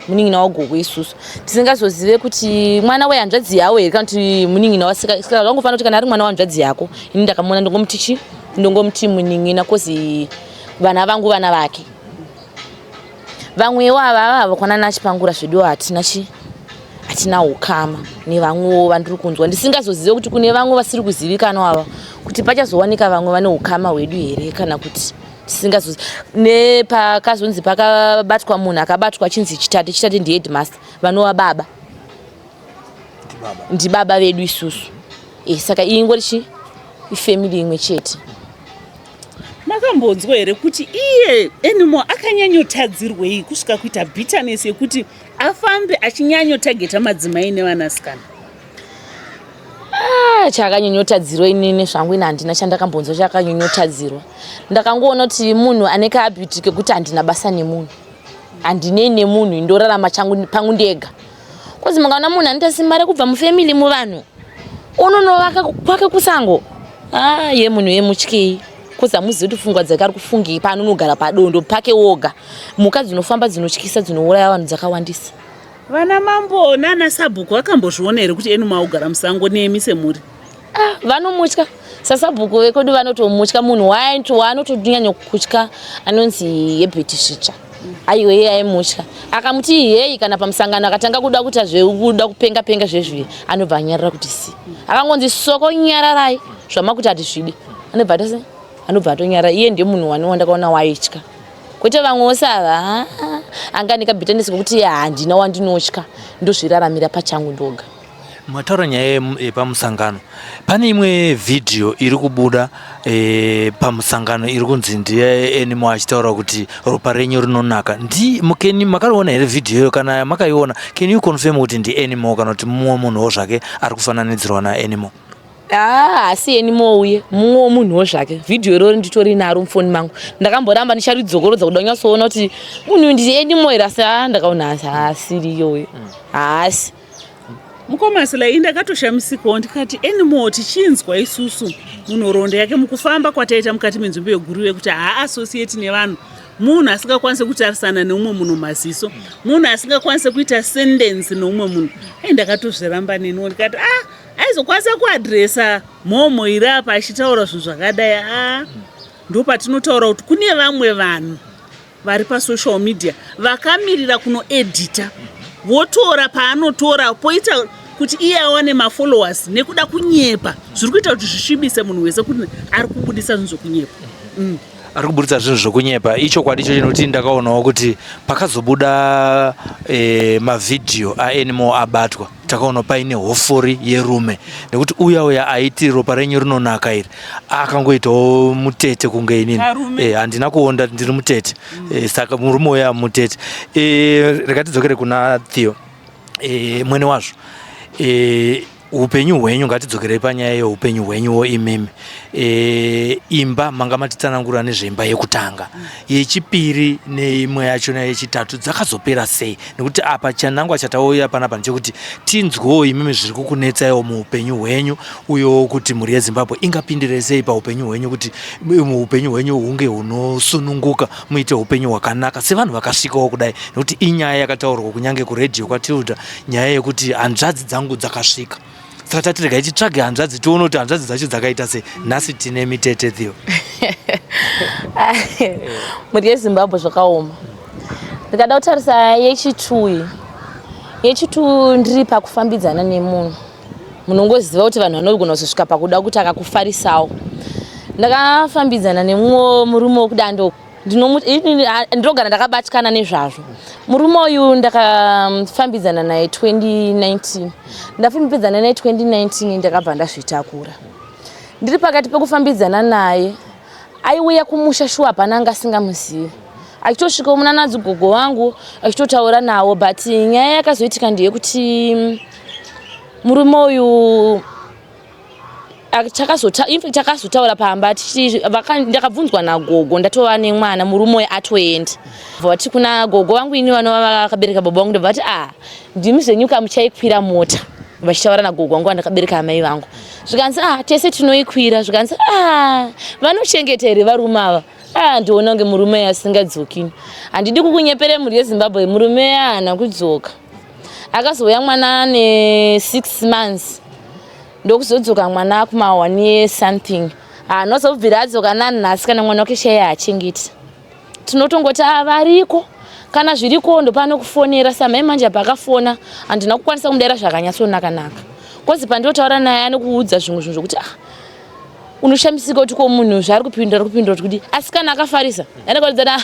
munin'ina wagogo. Isusu tisingazozive kuti mwana wehanzvadzi yavo here kana kuti munin'ina wasika. Saka zvangofanira kuti kana ari mwana wehanzvadzi yako, ini ndakamuona ndongomuti chi ndongomuti munin'ina, kozi vana vangu vana vake. Vamwewo ava ava kwanana achipangura zvedu hatina chi hatina ukama nevamwewo vandiri kunzwa, ndisingazozive kuti kune vamwe vasiri kuzivikanwa ava, kuti pachazowanika vamwe vane ukama hwedu here kana kuti tisingazozi. Nepakazonzi pakabatwa munhu akabatwa achinzi Chitate, Chitate ndiheadmaster, vanova baba, ndibaba vedu isusu. Saka iyi ingori chi ifamily imwe chete. Makambonzwa here kuti iye Anymore akanyanyotadzirwei kusvika kuita bitterness yekuti afambe achinyanyotageta madzimai nevanasikana? Ah, chakanyanyotadzirwa inini zvangu ini handina chandakambonzwa chakanyanyotadzirwa. Ndakangoona kuti munhu ane kahabhiti kekuti handina basa nemunhu, handinei nemunhu, indorarama changu pangu ndega. Kozi mukaona munhu anoita simba rekubva mufamily muvanhu unonovaka kwake kusango, ah, ye munhu yemutyei, kozi hamuzivi kuti pfungwa dzake ari kufungei paanonogara padondo pake woga. Mhuka dzinofamba dzinotyisa dzinouraya vanhu dzakawandisa. Vana mambo nana sabhuku vakambozviona here kuti Anymore augara musango nemi semhuri? Ah, vanomutya. Sasabhuku vekwedu vanotomutya. Munhu waanotonyanya kutya anonzi Yebheti Svitsva. Aiwa, iye aimutya, akamuti hei kana pamusangano akatanga kuda kuita zvekuda kupenga penga zvezviye, anobva anyarara kuti si. Akangonzi soko nyararai zvamakuti hatizvidi, anobva atose anobva atonyarara. Iye ndiye munhu wani wandakaona waitya, kwete vamwe vose ava. Anga nekabhitanisi kekuti handina wandinotya, ndozviraramira pachangu ndoga. Mataura nyaya yepamusangano. Pane imwe vhidhiyo iri kubuda pamusangano iri kunzi ndiye Anymore achitaura kuti ropa renyu rinonaka. Ndi mukeni makaiona here vhidhiyo iyo? Kana makaiona, can you confirm kuti ndi Anymore kana kuti mumwe munhuwo zvake ari kufananidzirwa naAnymore? Ah, asi Anymore uye mumwewo munhuwo zvake. Vhidhiyo irori nditori naro mufoni mangu, ndakamboramba ndicharidzokorodza kuda kunyatsoona kuti munhu ndi Anymore here, asi ndakaona asi haasiriyo uyo, haasi. Mukoma Sly, ndakatoshamisikawo ndikati Anymore tichinzwa isusu munhoroondo yake mukufamba kwataita mukati menzvimbo yeGuruve kuti haassociate nevanhu, munhu asingakwanise kutarisana neumwe munhu maziso, munhu asingakwanise kuita sentence neumwe munhu. Ei, ndakatozviramba neniwo ndikati ah, aizokwanisa kuadresa mhomho iri apa achitaura zvinhu zvakadai. Ah, ndopatinotaura kuti kune vamwe vanhu vari pasocial media vakamirira kunoedita, votora paanotora poita kuti iye awane mafollowers nekuda kunyepa, zviri kuita kuti zvisvibise munhu wese kuti ari kubudisa zvinhu zvokunyepa. Ari kuburitsa zvinhu zvokunyepa, ichokwadi icho chinoti ndakaonawo kuti pakazobuda mavhidhiyo aAnymore abatwa, takaona paine hofori yerume, nekuti uya uya aiti ropa renyu rinonaka iri akangoitawo mutete kunge inini. Karume. Handina kuonda, ndiri mutete. Saka murume uya mutete. Rega tidzokere kuna Theo, mwene wazvo. Upenyu hwenyu, ngatidzokerei panyaya yeupenyu hwenyuwo imimi. Imba manga matitsanangura nezveimba yekutanga, yechipiri neimwe yachona yechitatu dzakazopera sei? Nekuti apa chanangwa chatauya panapa ndechekuti tinzwewo imimi zviri kukunetsaiwo muupenyu hwenyu, uyewo kuti mhuri yeZimbabwe ingapindire sei paupenyu hwenyu, kuti muupenyu hwenyu hunge hunosununguka, muite upenyu hwakanaka sevanhu vakasvikawo kudai. Nekuti inyaya yakataurwa kunyange kuredhiyo kwaTilda, nyaya yekuti hanzvadzi dzangu dzakasvika. Saka tati regai titsvage hanzvadzi, tione kuti hanzvadzi dzacho dzakaita sei. Nhasi tine mitete Theo. Mhuri yeZimbabwe, zvakaoma. Ndikada kutarisa yechitui, yechitu ndiri pakufambidzana nemunhu. Munongoziva kuti vanhu vanogona kuzosvika pakuda kuti akakufarisawo. Ndakafambidzana nemumwe murume wekudando, ndinogara ndakabatikana nezvazvo. Murume uyu ndakafambidzana naye 2019. Ndafambidzana naye 2019, ndakabva ndazvitakura. Ndiri pakati pekufambidzana naye, aiuya kumusha shuwa, hapana anga asingamuzivi, achitosvikawo munanadzigogo wangu achitotaura nawo. But nyaya yakazoitika ndeyekuti murume uyu in fact takazotaura pamba ndakabvunzwa nagogo ndatova nemwana, murume uyu atoenda. Vati kuna gogo vangu ini vanova vakabereka baba vangu, ndobva vati, "Ah, ndimi zvenyu kamuchaikwira mota?" Vachitaura nagogo vangu vandakabereka amai vangu. Zvikanzi, "Ah, tese tinoikwira." Zvikanzi, "Ah, vanochengeta here varume ava?" Ah, ndiona kunge murume asingadzoki. Handidi kukunyepere, mhuri yeZimbabwe, murume haana kudzoka. Akazouya mwana ane 6 months, ndokuzodzoka mwana kuma 1 year something. Haanozobvira adzoka nanhasi. Kana mwana wake chaiye haachengeti. Tinotongoti a variko, kana zviriko ndopano kufonera samai. Manje apa akafona, handina kukwanisa kumudaira zvakanyatsonaka-naka, kozi pandinotaura naye anokuudza zvimwe zvinhu zvokuti ah, unoshamisika kuti ko munhu zvaari kupindura, ari kupindura kuti kudii. Asi kana akafarisa anakaudza,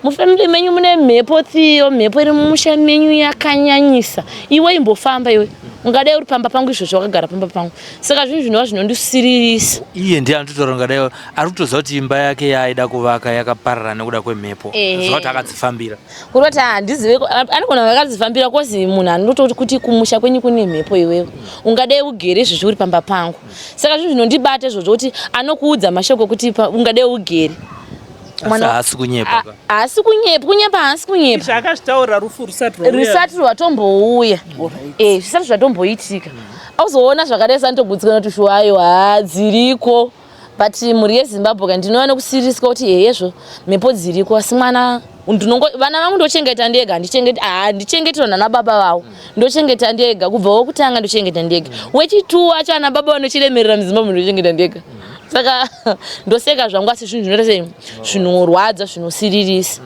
"Mufamily menyu mune mhepo Thiyo, mhepo iri mumusha menyu yakanyanyisa. Iwe imbofamba iwe, ungadai uri pamba pangu izvozvo, wakagara pamba pangu." Saka zvinhu zvinova zvinondisiririsa. Iye ndiye anototaura, ungadai ari kutoziva kuti imba yake yaaida kuvaka yakaparara nekuda kwemhepo. Ziva kuti akadzifambira. Kuroti handizive, anogona kunge akadzifambira, kozi munhu anototi kuti kumusha kwenyu kune mhepo, iwewe ungadai ugere izvozvi uri pamba pangu. Saka zvinhu zvinondibata izvozvo, kuti anokuudza mashoko ekuti ungadai ugere. Asi haasi kunyepa ka? Haasi kunyepa, kunyepa haasi kunyepa. Zvaakazvitaura rufu rusati rwauya. Rusati rwatombouya. Zvisati zvatomboitika, auzoona zvakadai sanitogutsikana kuti shuwayo ha dziriko. But mhuri yeZimbabwe ka, ndinova nekusiriswa kuti heyezvo mhepo dziriko, asi mwana vana vangu ndochengeta ndega. Handichengeti, handichengeterwa nana baba vavo, ndochengeta ndega. Kubva wokutanga ndochengeta ndega, wechitu wacho ana baba vanochiremerera muZimbabwe, ndochengeta ndega. Saka ndoseka zvangu, asi zvinhu zvinoita sei, zvinorwadza, zvinosiririsa.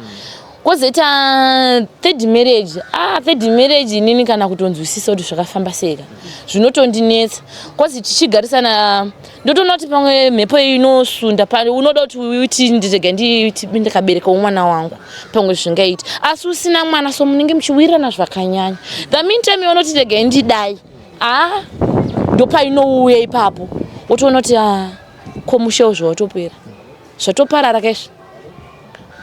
Kwozoita third marriage. Ah, third marriage inini kana kutonzwisisa kuti zvakafamba sei ka, zvinotondinetsa, kozi tichigarisana ndotoona kuti pamwe mhepo iyi inosunda pari unoda kuti uti ndirege ndikaberekawo mwana wangu, pamwe zvingaita. Asi usina mwana, so munenge muchiwirirana zvakanyanya. The meantime yaunoti regai ndidai, ah, ndopainouya ipapo, wotoona kuti ah, komushewo zvawatopera, zvatoparara kaizvi.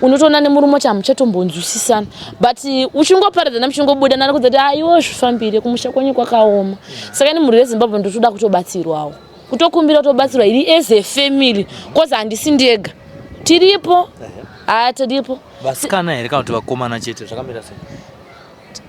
Unotoona nemurume wacho hamuchatombonzwisisana, but uchingoparadzana, muchingobuda nana kuti aiwo zvifambire kumusha kwenyu kwakaoma. Saka ini, mhuri yeZimbabwe, ndotoda kutobatsirwawo, kutokumbira kutobatsirwa iri as a family, cause handisi ndega, tiripo, haa, tiripo. Vasikana here kana kuti vakomana chete? Zvakamira sei?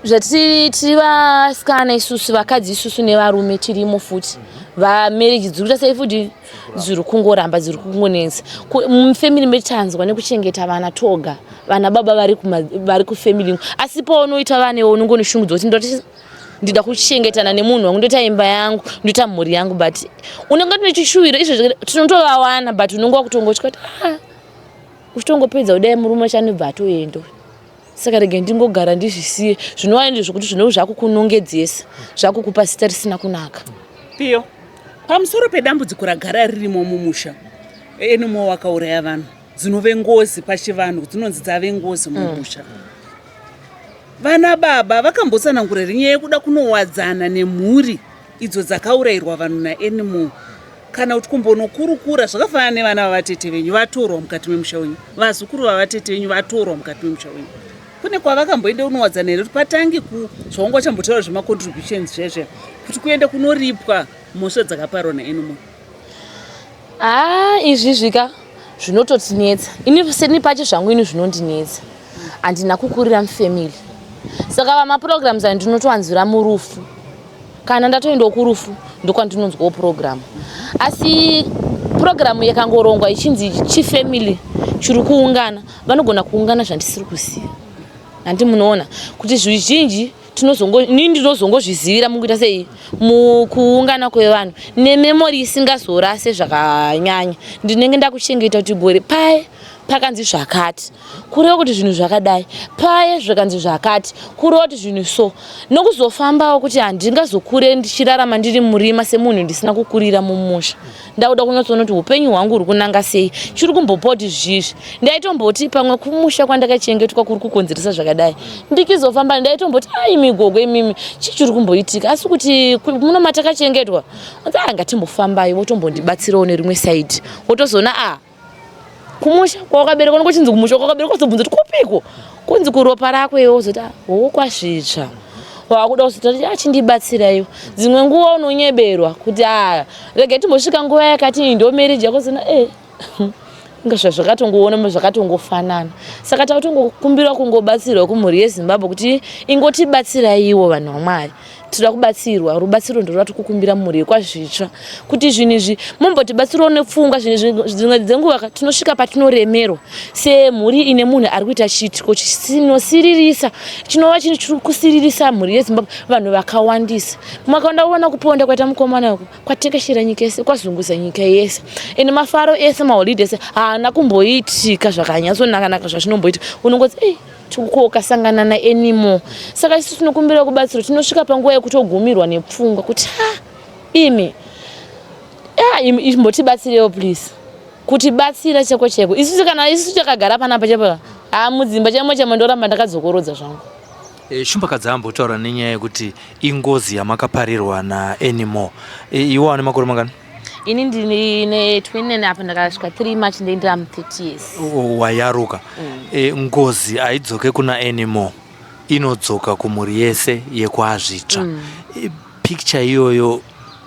Zvatiri tiri vasikana isusu, vakadzi isusu nevarume tirimo futi. Vamarriage dziri kuita sei futi, dziri kungoramba, dziri kungonetsa. Mufamily medu tanzwa nekuchengeta vana toga, vana baba vari kufamily, asi paunoita vanewo unongonishungudzwa kuti ndoti ndida kuchengetana nemunhu wangu, ndoita imba yangu, ndoita mhuri yangu, but unenge tine chishuwiro izvo tinotovawana, but unenge wakutongotya kuti ah, uchitongopedza kudai murume wacho anobva atoenda, saka rege ndingogara ndizvisiye. Zvinova ndezvokuti zvinova zvakukunongedzesa, zvakukupa zita risina kunaka. Piyo, pamusoro pedambudziko ragara ririmo mumusha, Anymore wakauraya vanhu, dzinove ngozi pachivanhu, dzinonzi dzave ngozi mumusha. Vana baba vakambotsanangura here nyaya yekuda kunowadzana nemhuri idzo dzakaurayirwa vanhu naAnymore, kana kuti kumbonokurukura zvakafanana nevana vavatete venyu vatorwa mukati memusha wenyu, vazukuru vavatete venyu vatorwa mukati memusha wenyu? Kune kwavakamboenda kunowadzana here kuti patange zvaunga uchambotaura zvemacontributions zvezve, kuti kuende kunoripwa mhosva dzakaparwa naAnymore? Haa, izvi zvika zvinototinetsa. Ini seni pacho zvangu, ini zvinondinetsa, handina kukurira mufamily, saka vamaprograms ayo ndinotowanzira murufu. Kana ndatoendawo kurufu ndokwandinonzwawo program, asi purogiramu yakangorongwa ichinzi chifamily chiri kuungana, vanogona kuungana zvandisiri kuziva. Handi munoona kuti zvizhinji tinozongo, ini ndinozongozvizivira mukuita sei, mukuungana kwevanhu, nememori isingazorase zvakanyanya. Ndinenge ndakuchengeta kuti gore paye pakanzi zvakati, kureva kuti zvinhu zvakadai, paye zvakanzi zvakati, kureva kuti zvinhu so. Nokuzofambawo kuti handingazokure ndichirarama ndiri murima semunhu ndisina kukurira mumusha. Ndakuda kunyatsoona kuti upenyu hwangu huri kunanga sei, chiri kumbopa kuti zvizvi. Ndaitomboti pamwe kumusha kwandakachengetwa kuri kukonzeresa zvakadai. Ndikizofamba ndaitomboti ai migogo imimi, chii chiri kumboitika? Asi kuti muno matakachengetwa, a ngatimbofambai, votombondibatsirawo nerimwe saidi, wotozoona a kumusha kwawakaberekwa nokochinzi kumusha kwawakaberekwa, wozobvunza kuti kupiko, kunzi kuropa rako iwe, wozoti hoo, kwazvitsva. Wakuda kuzoti achindibatsiraiwo. Dzimwe nguva unonyeberwa kuti a regai timbosvika nguva yakati, iyi ndo marriage yako zona e inga zvazvakatongoona zvakatongofanana. Saka takutongokumbira kungobatsirwa kumhuri yeZimbabwe kuti ingotibatsiraiwo. Vanhu vaMwari, tinoda kubatsirwa. Rubatsiro ndorwati kukumbira mhuri yekwaZvitsva kuti zvinhu izvi mumbotibatsirawo nepfungwa. Zvinhu dzimwe dzenguva tinosvika patinoremerwa semhuri ine munhu ari kuita chiitiko chinosiririsa, chinova chinhu chiri kusiririsa mhuri yeZimbabwe, vanhu vakawandisa. Makaenda kuona kuponda kwaita mukomana uku kwatekeshera nyika yese, kwazunguza nyika yese, ende mafaro ese, maholiday ese haana kumboitika zvakanyatsonaka-naka zvazvinomboita. Unongoti ei ukasangana naAnymore. Saka isu tinokumbira kubatsiro. Tinosvika panguva yekutogumirwa nepfungwa kuti ha, imi imbotibatsirewo please, kutibatsira cheko cheko. Isusu kana isusu takagara panapa chepa ha mudzimba chaimo chaimo, ndoramba ndakadzokorodza zvangu. Shumbakadzi ambotaura nenyaya yekuti ingozi yamakaparirwa naAnymore. Iwe wane makore mangani? Ini ndine 29 apa, ndakasvika 3 March, ndendira mu30 years. Wayaruka. Ngozi haidzoke kuna Anymore, inodzoka kumhuri yese yekwaZvitsva. Picture iyoyo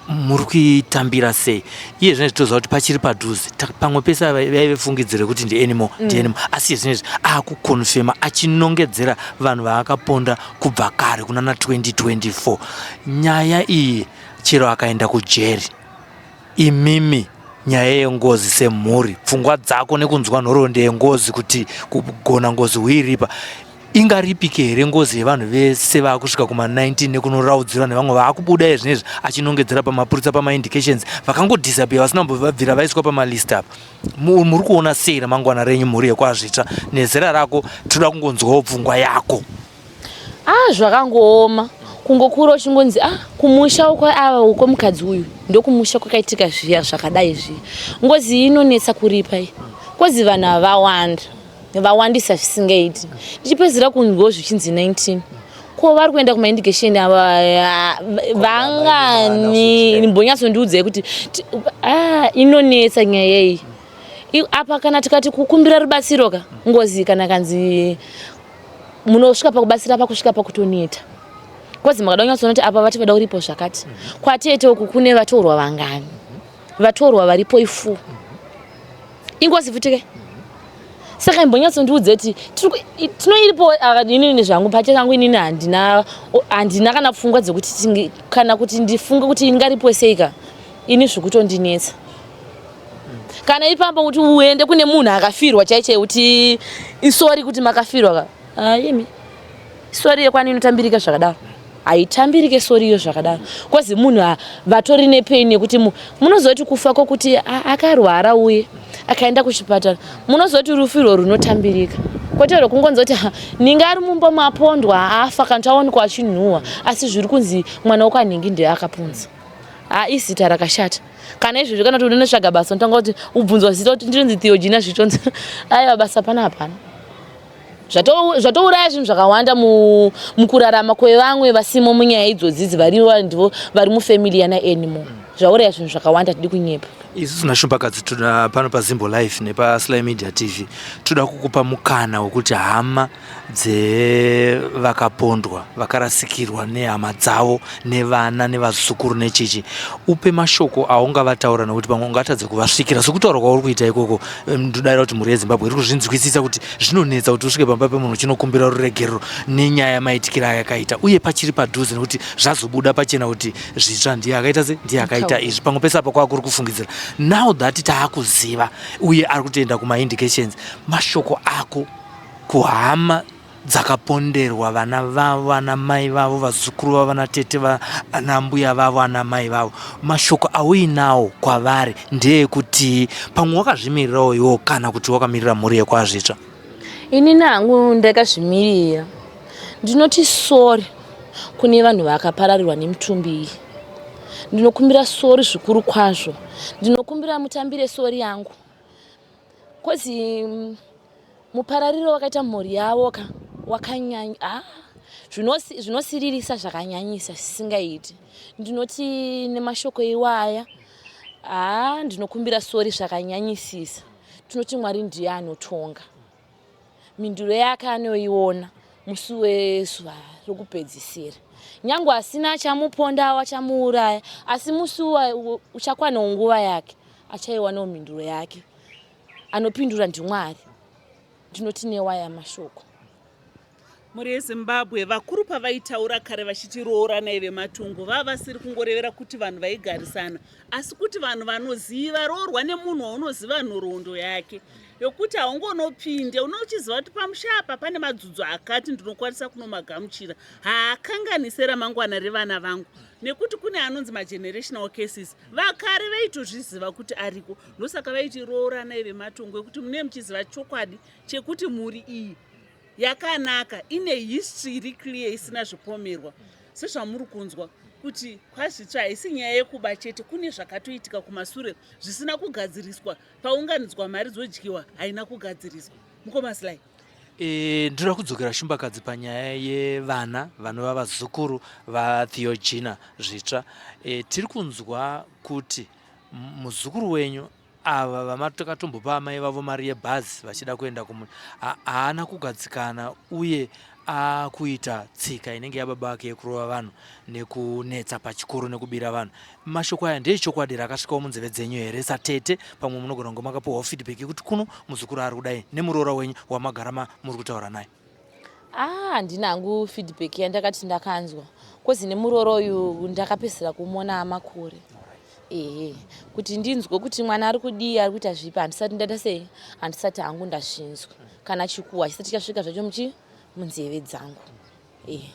muri kuitambira sei iye zvinezvi? Toziva kuti pachiri padhuze, pamwe pese vaive fungidziro yekuti ndiAnymore, ndiAnymore, asi iye zvinezvi akuconfirma achinongedzera vanhu vaakaponda kubva kare kunana 2024. Nyaya iyi, chero akaenda kujeri, imimi nyaya yengozi semhuri, pfungwa dzako nekunzwa nhoroondo yengozi kuti kugona ngozi huiripa, ingaripike here ngozi yevanhu vese vaakusvika kuma19 nekunoraudzirwa nevamwe vaakubuda izvinezvi achinongedzera pamapurisa, pamaindications, vakangodisappear vasina kumbobvira vaiswa pamalist apa? Muri kuona sei ramangwana renyu, mhuri yekwaZvitsva, nezera rako? Toda kungonzwawo pfungwa yako. Ah, zvakangooma kungokura uchingonzi ah, kumusha uko ava uko mukadzi uyu ndokumusha kwakaitika zviya zvakadai zviya. Ngozi iyi inonetsa kuripa iyi, kozi vanhu havawanda, vawandisa zvisingaiti. Ndichipedzera kunzwawo zvichinzi 19, ko vari kuenda kumaindication ava vangani? Mbonyatsondiudzai kuti ah, inonetsa nyaya iyi. Apa kana tikati kukumbira rubatsiro ka, ngozi kana kanzi munosvika pakubatsira, pakusvika pakutoneta, kozi makada kunyatsoona kuti apa vati vada uripo zvakati. Kwatete uku kune vatorwa vangani? Vatorwa varipo ifu ingozi futi ke. Saka imbonyatsondiudze kuti tinoiripo inini zvangu pache kangu inini handina handina kana pfungwa dzekuti kana kuti ndifunge kuti ingaripwe seika ini zvikutondinetsa. Kana ipambo kuti uende kune munhu akafirwa chaichai kuti isori kuti makafirwa ka. Ah, imi sori yekwani inotambirika zvakadaro haitambirike sori iyo zvakadaro kozi munhu vatori nepain yekuti munozoti kufa kwokuti akarwara uye akaenda kuchipatara munozoti rufu irwo runotambirika kwete rwekungonzi kuti ninge ari mumba mapondwa afa kana kuti awanikwa achinhuhwa asi zviri kunzi mwana wekwanhingi ndiye akapunza. Ha, izita rakashata kana izvozvo kana kuti unonotsvaga basa unotanga kuti ubvunzwa zita kuti ndinonzi Theogina zvitonzi aiwa basa pana hapana. Zvatouraya zvinhu zvakawanda mukurarama kwevamwe vasimo munyaya idzodzi idzi vari ndivo vari mufamily yana Anymore. Zvauraya zvinhu zvakawanda tidi kunyepa. Isusu naShumbakadzi toda pano paZimbo Life nepaSly Media TV toda kukupa mukana wekuti hama dzevakapondwa vakarasikirwa nehama dzavo nevana nevazukuru nechichi upe mashoko aungavataura nekuti pamwe ungatadze kuvasvikira sokutaura kwauri kuita ikoko. Ndodaira kuti mhuri yeZimbabwe iri kuzvinzwisisa kuti zvinonetsa kuti usvike pamba pemunhu uchinokumbira ruregerero nenyaya yamaitikira ayakaita uye pachiri padhuze nekuti zvazobuda pachena kuti Zvitsva ndiye akaita se ndiye akaita izvi pamwe pese apa kwakuri kufungidzira. Now that taakuziva uye ari kutoenda kumaindications, mashoko ako kuhama dzakaponderwa vana vavo, ana mai vavo, vazukuru vavo, vana tete, ana mbuya vavo, ana mai vavo, mashoko auinawo kwavari ndeekutii? Pamwe wakazvimirirawo iwo kana kuti wakamirira mhuri yekwaZvitsva? Inini hangu ndakazvimirira. Ndinoti sorry kune vanhu vakapararirwa nemitumbi iyi. Ndinokumbira sorry zvikuru kwazvo. Ndinokumbira mutambire sorry yangu. Kozi muparariro wakaita mhuri yavo ka wakanyanya ah, zvinosiririsa zvakanyanyisa zvisingaiti. Ndinoti nemashoko iwaya ah, ndinokumbira sorry zvakanyanyisisa. Tinoti Mwari ndiye anotonga. Mhinduro yake anoiona musi wezuva rokupedzisira. Nyange asina achamupondawo achamuuraya, asi musi uchakwanawo nguva yake achaiwanawo mhinduro yake. Anopindura ndiMwari. Ndinoti newaya mashoko. Mhuri yeZimbabwe, vakuru pavaitaura kare vachiti rooranai vematungu, vava vasiri kungorevera kuti vanhu vaigarisana, asi kuti vanhu vanoziva. Roorwa nemunhu waunoziva nhoroondo yake, yokuti haungonopinde unochiziva kuti pamusha apa pane madzudzo akati ndinokwanisa kunomagamuchira, haakanganise ramangwana revana vangu, nekuti kune anonzi magenerational cases. Vakare vaitozviziva kuti ariko, ndosaka vaiti rooranai vematungu, ekuti mune muchiziva chokwadi chekuti mhuri iyi yakanaka ine history iri clear isina zvipomerwa. Sezvamuri kunzwa kuti kwaZvitsva haisi nyaya yekuba chete, kune zvakatoitika kumasure zvisina kugadziriswa, paunganidzwa mari dzodyiwa haina kugadziriswa. Mukoma Sly. Ndinoda kudzokera Shumbakadzi panyaya yevana vanova vazukuru vaTheogina Zvitsva. Tiri kunzwa kuti muzukuru wenyu ava vamakatombopa amai vavo mari yebhazi vachida kuenda kumu haana kugadzikana uye akuita tsika inenge yababa vake yekurova vanhu nekunetsa pachikoro nekubira vanhu. Mashoko aya ndeechokwadi here akasvikawo munzeve dzenyu here satete? Pamwe munogona kunge makapiwawo feedback yekuti kuno muzukuru ari kudai nemuroora wenyu wamagara muri kutaura naye. Ah, handina hangu feedback yandakati ndakanzwa kozi nemuroora uyu ndakapedzisira kumuona amakore. Ehe, kuti ndinzwe kuti mwana ari kudii ari kuita zvipi handisati ndaita sei, handisati hangu ndazvinzwa kana chikuwa chisati chasvika zvacho muchi munzeve dzangu. Ehe.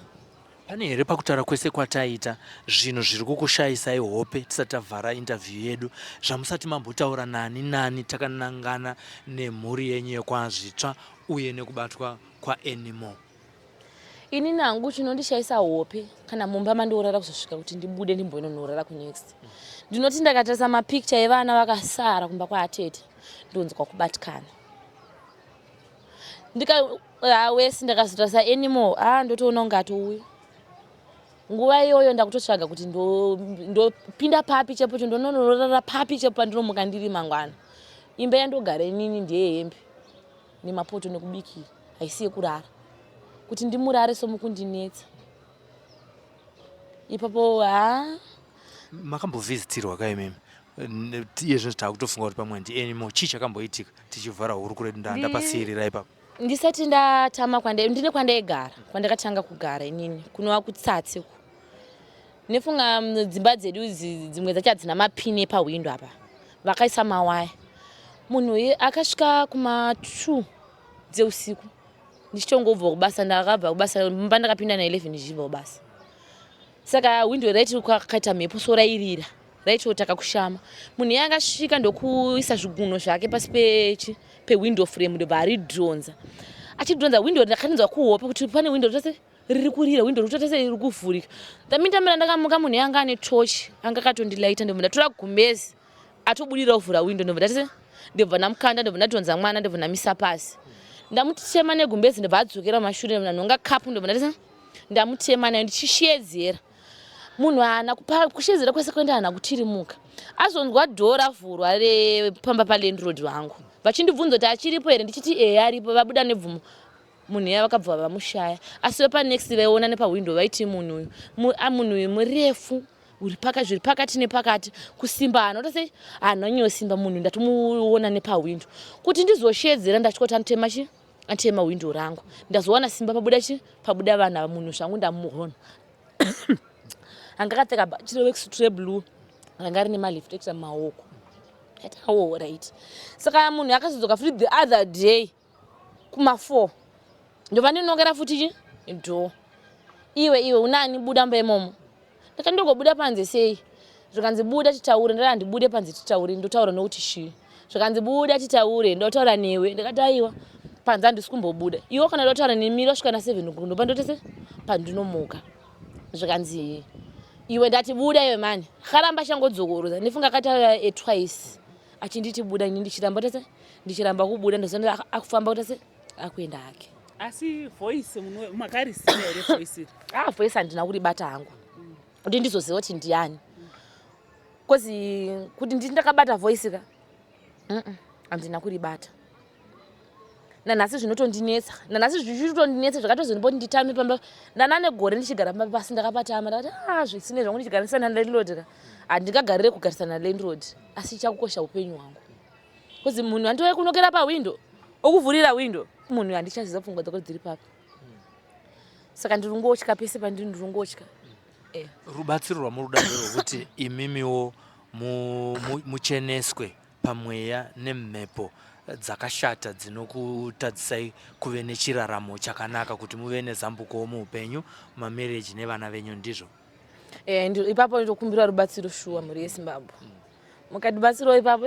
Pane here pakutaura kwese kwataita zvinhu zviri kukushayisai hope tisati tavhara interview yedu zvamusati mambotaura nani nani takanangana nemhuri yenyu yekwaZvitsva uye nekubatwa kwaAnymore? Inini hangu chinondishaisa hope kana mumba mandiorara kuzosvika kuti ndibude ndimboinonorara kunext. Ndinoti ndakatarisa mapicture evana vakasara kumba kwaatete ndonzwa kubatikana. Ndika wesi ndakazotarisa Anymore ah ndotoona kunge atouya. Nguva iyoyo ndakutotsvaga kuti ndopinda papi chepo ndononorara papi chepo pandinomuka ndiri mangwana. Imba yandogara inini ndeyehembe nemapoto nekubikira, haisi yekurara. Kuti ndimurare somukundinetsa ipapo ha. Makambovhizitirwa ka imimi Iye zvino takutofunga kuti pamwe ndi Anymore. Chii chakamboitika tichivhara hurukuro yedu? Ndapasiyirira ipapo. Ndisati ndatama ndine kwandaigara, kwandakatanga kugara inini kunova kuTsatsi uku. Nefunga dzimba dzedu idzi dzimwe dzacho hadzina mapini epahwindo apa, vakaisa mawaya. Munhu uyu akasvika kuma2 dzeusiku ndichitongobva kubasa. Ndakabva kubasa mumba, ndakapinda na11 ndichibva kubasa. Saka windo raiti kwakaita mhepo so rairira, raitotaka kushama. Munhu iye akasvika ndokuisa zvigunho zvake pasi pechi pewindow frame, ndobva aridhonza. Achidhonza windo, ndakarinzwa kuhope kuti pane windo rotose riri kurira, windo rotose riri kuvhurika. Ndamindamira, ndakamuka, munhu iye anga ane tochi, anga akatondilaita. Ndobva ndatora gumbezi, atobudira kuvhura windo, ndobva ndatese, ndobva ndamukanda, ndobva ndadhonza mwana, ndobva ndamisa pasi, ndamutema negumbezi, ndobva adzokera mumashure. Ndobva ndanhonga kapu, ndobva ndatese, ndamutema nayo ndichishedzera. Munhu haana kushedzera kwese kwenda, haana kutirimuka. Azonzwa dhoo ravhurwa repamba palandlord vangu vachindibvunza kuti achiripo here, ndichiti ehe, aripo. Vabuda nebvumo, munhu iya vakabva vamushaya. Asi vepanext vaiona nepahwindo vaiti munhu uyu munhu uyu murefu, uri paka zviri pakati nepakati kusimba, haana kutose, haana kunyanyosimba. Munhu ndatomuona nepahwindo kuti ndizoshedzera, ndatya kuti anotema chi atema windo rangu. Ndazowana simba pabuda chi pabuda vanhu ava. Munhu zvangu ndamuona anga akapfeka bhachi reworksuit reblue ranga rine mareflector mumaoko. Ati awo, right. Saka munhu akazodzoka futi the other day kuma4, ndobva ndinokera futi chi door. "Iwe, iwe, unani? Buda mba imomo." Ndakati, "Ndogobuda panze sei?" Zvikanzi, "Buda titaure." Ndati, "Handibude panze titaure, ndotaura nokuti chii?" Zvikanzi, "Buda titaure, ndotaura newe." Ndakati, "Aiwa, panze handisi kumbobuda. Iwe kana ndotaura nemiri wasvika na7 ndopa ndotese pandinomuka." Zvikanzi, "Iwe, ndati buda iwe mani." Akaramba achangodzokoroza. Ndifunga akataura twice achinditi buda, ini ndichiramba tese, ndichiramba kubuda. Ndozona akufamba kuti se akuenda hake. Asi voice makarisiya here, voice iri? Ah, voice handina kuribata hangu kuti ndizoziva kuti ndiani, cause kuti nditi ndakabata voice ka, handina kuribata. Nanhasi zvinotondinetsa, nanhasi zvichitondinetsa. Zvakatozondipa nditame pamba. Ndana negore ndichigara pamba pasi, ndakapatama. Ndakati, a zvisine zvangu ndichigarisana nalandlord ka, handingagarire kugarisana nalandlord, asi chakukosha upenyu hwangu, cause munhu andouya kunokera pahwindo, okuvhurira windo. Munhu handichaziva pfungwa dzako dziri papi. Saka ndiri ngotya pese pandiri, ndiri ngotya. Rubatsiro rwamuri kuda nderwekuti imimiwo mucheneswe pamweya nemhepo dzakashata dzinokutadzisai kuve nechiraramo chakanaka, kuti muve nezambuko muupenyu, mamarriage nevana venyu, ndizvo? Eh, ipapo ndokumbira rubatsiro shuwa, mhuri yeZimbabwe. Mukatibatsirawo ipapo,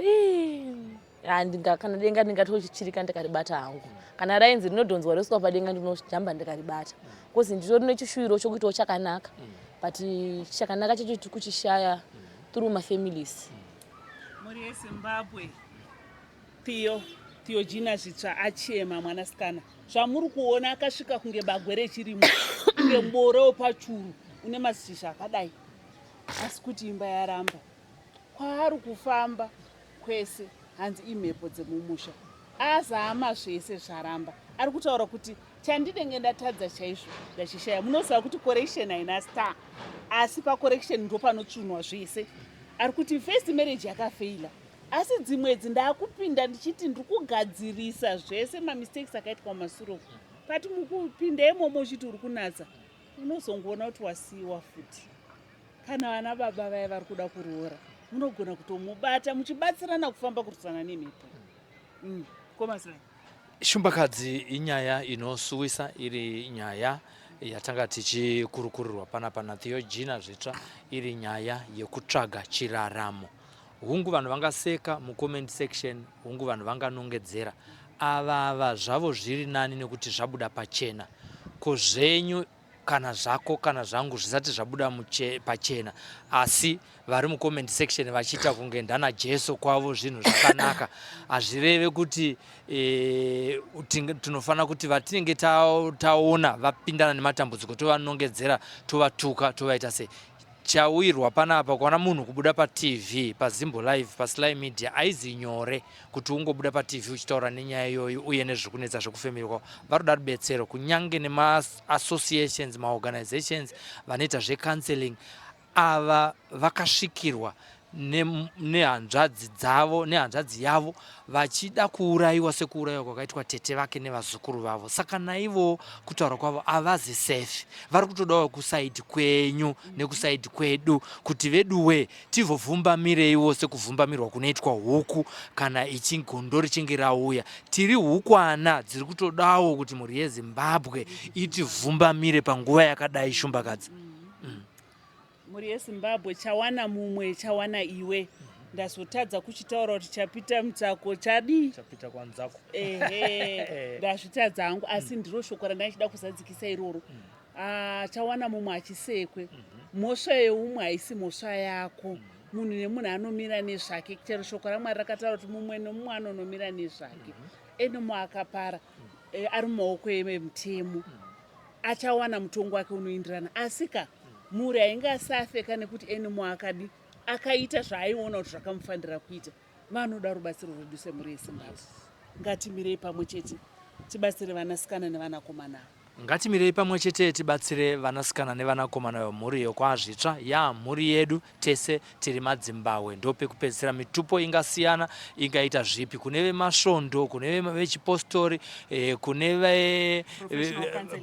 handinga kana denga ndingatochirika ndikaribata hangu. Kana rainzi rinodhonzwa rosvika padenga, ndinojamba ndikaribata, because nditori nechishuwiro chokuitawo chakanaka, but chakanaka chacho tiri kuchishaya through mafamilies. Mhuri yeZimbabwe, Theo Theogina Zvitsva achema mwanasikana. Zvamuri kuona, akasvika kunge bagwe rechirimo, kunge mboro wepachuru une mazishizha akadai, asi kuti imba yaramba. Kwaari kufamba kwese hanzi imhepo dzemumusha. Azama zvese, zvaramba. Ari kutaura kuti chandinenge ndatadza chaizvo ndachishaya. Munoziva kuti correction haina star, asi pacorrection ndo panotsvunwa zvese. Ari kuti first marriage yakafeila, asi dzimwe idzi ndaakupinda ndichiti ndiri kugadzirisa zvese mamistakes akaitwa mumasure uku. But mukupinda imomo uchiti uri kunatsa, unozongoona kuti wasiyiwa futi. Kana vana baba vaya vari kuda kuroora, munogona kutomubata muchibatsirana kufamba kurwisana nemhepo. Komasai. Shumbakadzi, inyaya inosuwisa iri nyaya yatanga tichikurukurirwa panapa naTheogina Zvitsva, iri nyaya yekutsvaga chiraramo. Hungu, vanhu vangaseka mucomment section, hungu, vanhu vanganongedzera. Avava zvavo zviri nani nekuti zvabuda pachena. Ko zvenyu, kana zvako kana zvangu zvisati zvabuda pachena, asi vari mucomment section vachiita kunge ndana Jesu, kwavo zvinhu zvakanaka, hazvireve kuti tinofanira kuti vatinenge taona vapindana nematambudziko tovanongedzera, tovatuka, tovaita sei. Chawirwa panapa kuona munhu kubuda paTV, paZimbo Live, paSly Media, haizi nyore kuti ungobuda paTV uchitaura nenyaya iyoyo uye nezviri kunetsa zvekufamily kwavo. Varoda rubetsero, kunyange nemaassociations, maorganizations vanoita zvecounseling. Ava vakasvikirwa. Nehanzvadzi dzavo nehanzvadzi yavo vachida kuurayiwa sekuurayiwa kwakaitwa tete vake nevazukuru vavo. Saka naivowo kutaura kwavo havazi safe, vari kutodawo kusaidi kwenyu nekusaidi kwedu kuti veduwee tivovhumbamireiwo sekuvhumbamirwa kunoitwa huku kana ichi gondo richinge rauya. Tiri hukwana dziri kutodawo kuti mhuri yeZimbabwe itivhumbamire panguva yakadai, Shumbakadzi. Mhuri yeZimbabwe, chawana mumwe chawana iwe. Ndazotadza kuchitaura kuti chapita mutsako chadii? Chapita kwanzako. Ehe, ndazvitadza hangu, asi ndiro shoko randaichida kuzadzikisa iroro. Ah, chawana mumwe achisekwe. Mhosva yeumwe haisi mhosva yako. Munhu nemunhu anomira nezvake. Chero shoko raMwari rakataura kuti mumwe nemumwe anonomira nezvake. Enomo akapara ari mumaoko emutemo. Achawana mutongo wake unoindirana. Asika mhuri haingasafe ka nekuti Anymore akadi akaita zvaaiona kuti zvakamufanira kuita. Vanoda rubatsiro rwedu semhuri yeZimbabwe. Ngatimirei pamwe chete tibatsire vanasikana nevanakomana ava. Ngatimirei pamwe chete tibatsire vanasikana nevanakomana vemhuri yokwaZvitsva. Yaa mhuri yedu tese tiri madzimbahwe ndopekupedzisira mitupo ingasiyana ingaita zvipi kune vemasvondo kune vechipostori eh, kune ve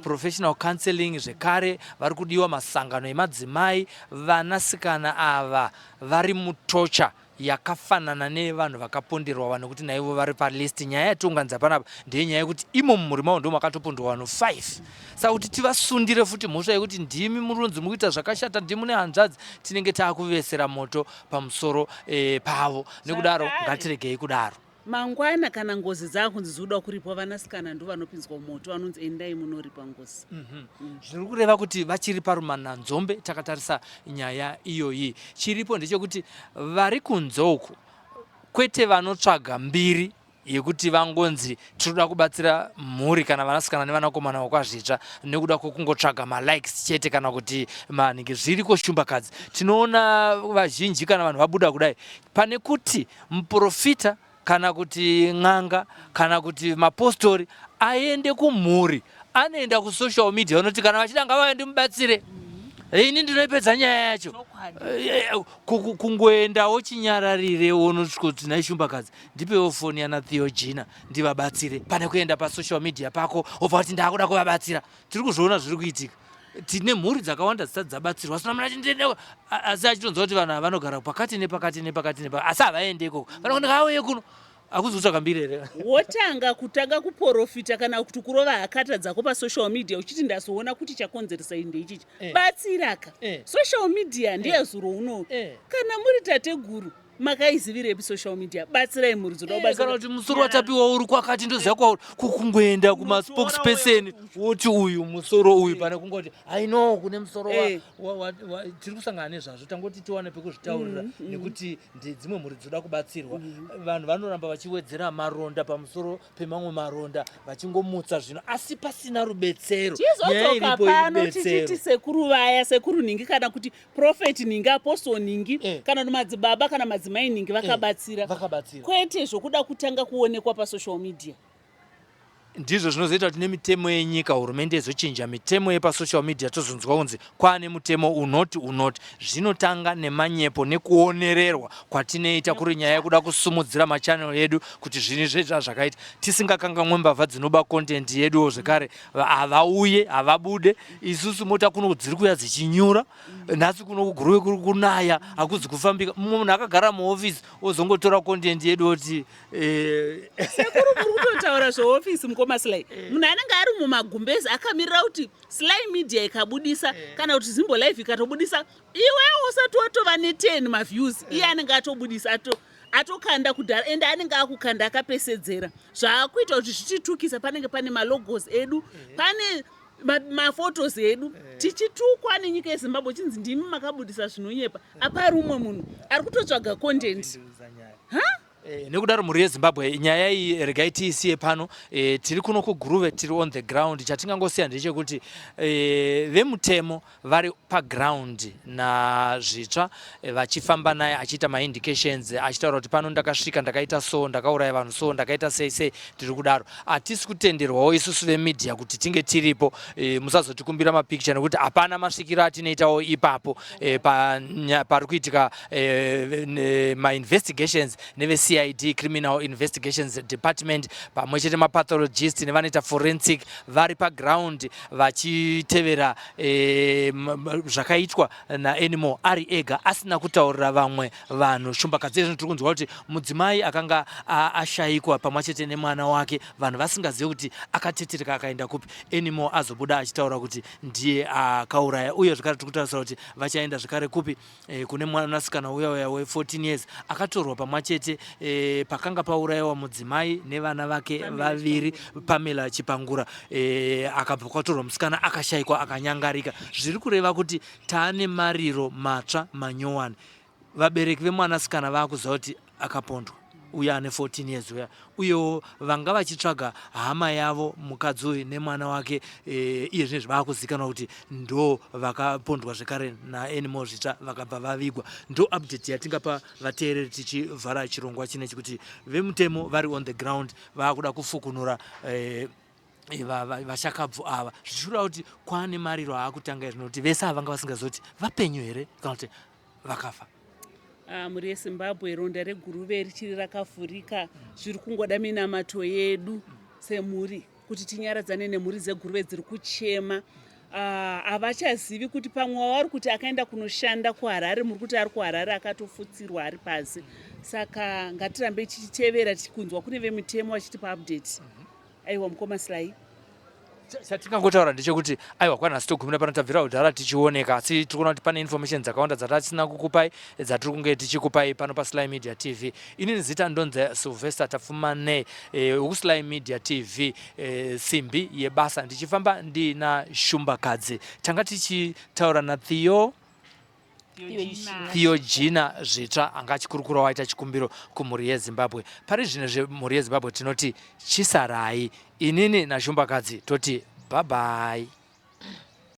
professional counseling zvekare vari kudiwa masangano emadzimai vanasikana ava vari mutocha yakafanana neyevanhu vakaponderwa vanhu nekuti naivo vari palist. Nyaya yatiunganidza panapa ndeyenyaya yekuti imo mumhuri mavo ndo makatopondwa vanhu 5 saka kuti tivasundire futi mhosva yekuti ndimi murunzi muri kuita zvakashata ndimi mune hanzvadzi tinenge taakuvesera moto pamusoro e, pavo nekudaro ngatiregei kudaro. Mangwana kana ngozi dzaakunzi dzikuda kuripwa vanasikana ndovanopinzwa mumoto vanonzi endai munoripa ngozi. Zviri kureva kuti vachiri parumananzombe takatarisa nyaya iyoyi. Chiripo ndechekuti vari kunze uku kwete vanotsvaga mbiri yekuti vangonzi tinoda kubatsira mhuri kana vanasikana nevanakomana vokwaZvitsva nekuda kwekungotsvaga malikes chete kana kuti manhingi. Zviriko Shumbakadzi, tinoona vazhinji kana vanhu vabuda kudai pane kuti muprofita kana kuti n'anga kana kuti mapostori aende kumhuri anoenda kusocial media vanoti kana vachida ngavauye ndimubatsire ini ndinoipedza nyaya yacho. Kungoendawo chinyararire wonosvikoti nhai Shumbakadzi ndipewo foni yana Theogina ndivabatsire pane kuenda pasocial media pako wobva kuti ndakuda kuvabatsira. Tiri kuzviona zviri kuitika, tine mhuri dzakawanda dzisati dzabatsirwa asi namuna chindende asi achitonzwa kuti vanhu ava vanogara pakati nepakati nepakati nepakati asi havaende ikoko vanokoneka auye kuno hakuzi kutsvaka mbiri here? Wotanga kutanga kuporofita kana kuti kurova hakata dzako pasocial media uchiti ndazoona kuti chakonzeresa iyi ndeichichi. Batsiraka. Social media ndeyezuro uno. Kana muri tateguru makaizivirepi social media? Batsirai mhuri dzoda kubatsira. Kana kuti musoro watapiwa uri kwakati ndoziva kwauri kukungoenda kumaspokesperson woti uyu musoro uyu pane kungoti I know kune musoro tiri kusangana nezvazvo tangoti tiwane pekuzvitaurira nekuti ndedzimwe mhuri dzoda kubatsirwa. Vanhu vanoramba vachiwedzera maronda pamusoro pemamwe maronda vachingomutsa zvino asi pasina rubetsero. Nyaya Tizodzoka iripo pano irubetsero. tichiti sekuru vaya, sekuru nhingi kana kuti prophet nhingi, apostle nhingi kana kuti madzibaba kana madzimai nhingi vakabatsira. Vakabatsira. Kwete zvokuda kutanga kuonekwa pasocial media. Ndizvo zvinozoita kuti nemitemo yenyika hurumende izochinja mitemo yepasocial media tozonzwa kunzi kwaane mutemo unoti unoti. Zvinotanga nemanyepo nekuonererwa kwatinoita kuri nyaya yekuda kusumudzira machannel edu kuti zvinhu izvi zvakaita. Tisingakanganwe mbavha dzinoba content yeduwo zvekare havauye havabude isusu mota kuno dziri kuuya dzichinyura nhasi kuno kuGuruve kuri kunaya hakuzi kufambika. Mumwe munhu akagara muhofisi ozongotora content yedu oti Sekuru muri kutotaura zveofisi mukoma Sly. Munhu anenge ari mumagumbezi akamirira kuti Sly Media ikabudisa kana kuti Zimbo Live ikatobudisa, iwewe usati watova ne10 maviews, iye anenge atobudisa atokanda kudhara ende anenge akukanda akapesedzera zvaakuita kuti zvichitukisa. Panenge pane malogos edu, pane mafotos edu, tichitukwa nenyika yeZimbabwe chinzi ndimi makabudisa zvinonyepa. Apa ari umwe munhu ari kutotsvaga content. Ha? Eh, nekudaro mhuri yeZimbabwe, nyaya iyi regai tiisiye pano. Tiri kuno kuGuruve, tiri on the ground. Chatingangosiya ndechekuti vemutemo vari paground naZvitsva, vachifamba naye achiita maindications, achitaura kuti pano ndakasvika, ndakaita so, ndakauraya vanhu so, ndakaita sei sei. Tiri kudaro, hatisi kutenderwawo isusu vemedia kuti tinge tiripo. Musazotikumbira mapicture nekuti hapana masvikiro atinoitawo ipapo. Pari kuitika mainvestigations neveCID, Criminal Investigations Department, pamwe chete mapathologist nevanoita forensic vari paground vachitevera zvakaitwa naAnymore ari ega, asina kutaurira vamwe vanhu. Shumbakadzi, ezvino tiri kunzwa kuti mudzimai akanga ashayikwa pamwe chete nemwana wake, vanhu vasingazivi kuti akatetereka akaenda kupi. Anymore azobuda achitaura kuti ndiye akauraya. Uye zvekare tiri kutarisira kuti vachaenda zvekare kupi? Kune mwanasikana uya uya we14 years akatorwa pamwe chete pakanga paurayiwa mudzimai nevana vake vaviri, Pamela Chipangura. Akabva kwatorwa musikana, akashayikwa, akanyangarika. Zviri kureva kuti taane mariro matsva manyowani. Vabereki vemwanasikana vaakuziva kuti akapondwa uye ane 14 years uya. Uyewo vanga vachitsvaga hama yavo, mukadzi uyu nemwana wake, iye zvinezvi vaakuzivikanwa kuti ndo vakapondwa zvekare naAnymore Zvitsva, vakabva vavigwa. Ndo update yatingapa vateereri tichivhara chirongwa chinechi, kuti vemutemo vari on the ground, vaakuda kufukunura vashakabvu ava, zvichireva kuti kwaane mariro aakutanga izvi, nokuti vese ava vanga vasingazoti vapenyu here kana kuti vakafa. Ah, mhuri yeZimbabwe, ronda reGuruve richiri rakavhurika. Zviri kungoda minamato yedu semhuri kuti tinyaradzane nemhuri dzeGuruve dziri kuchema. Ah, havachazivi kuti pamwe wavari kuti akaenda kunoshanda kuHarare, muri kuti ari kuHarare, akatofutsirwa ari pasi. Saka ngatirambe tichitevera, tichikunzwa kune vemitemo vachitipa update. Aiwa, mukoma Sly. Chatingangotaura ndechekuti aiwa, kwanhasi togumira pano. Tabvira kudhara tichioneka, asi tiri kuona kuti pane information dzakawanda dzatasina kukupai, dzatiri kunge tichikupai pano paSly Media TV. Inini zita ndonzi Sylvester Tapfumane, wekuSly Media TV, simbi yebasa, ndichifamba ndina Shumbakadzi. Tanga tichitaura naTheo Theogina Zvitsva, anga achikurukura, waita chikumbiro kumhuri yeZimbabwe. Pari zvino zvemhuri yeZimbabwe tinoti chisarai. Inini naShumbakadzi toti bye bye.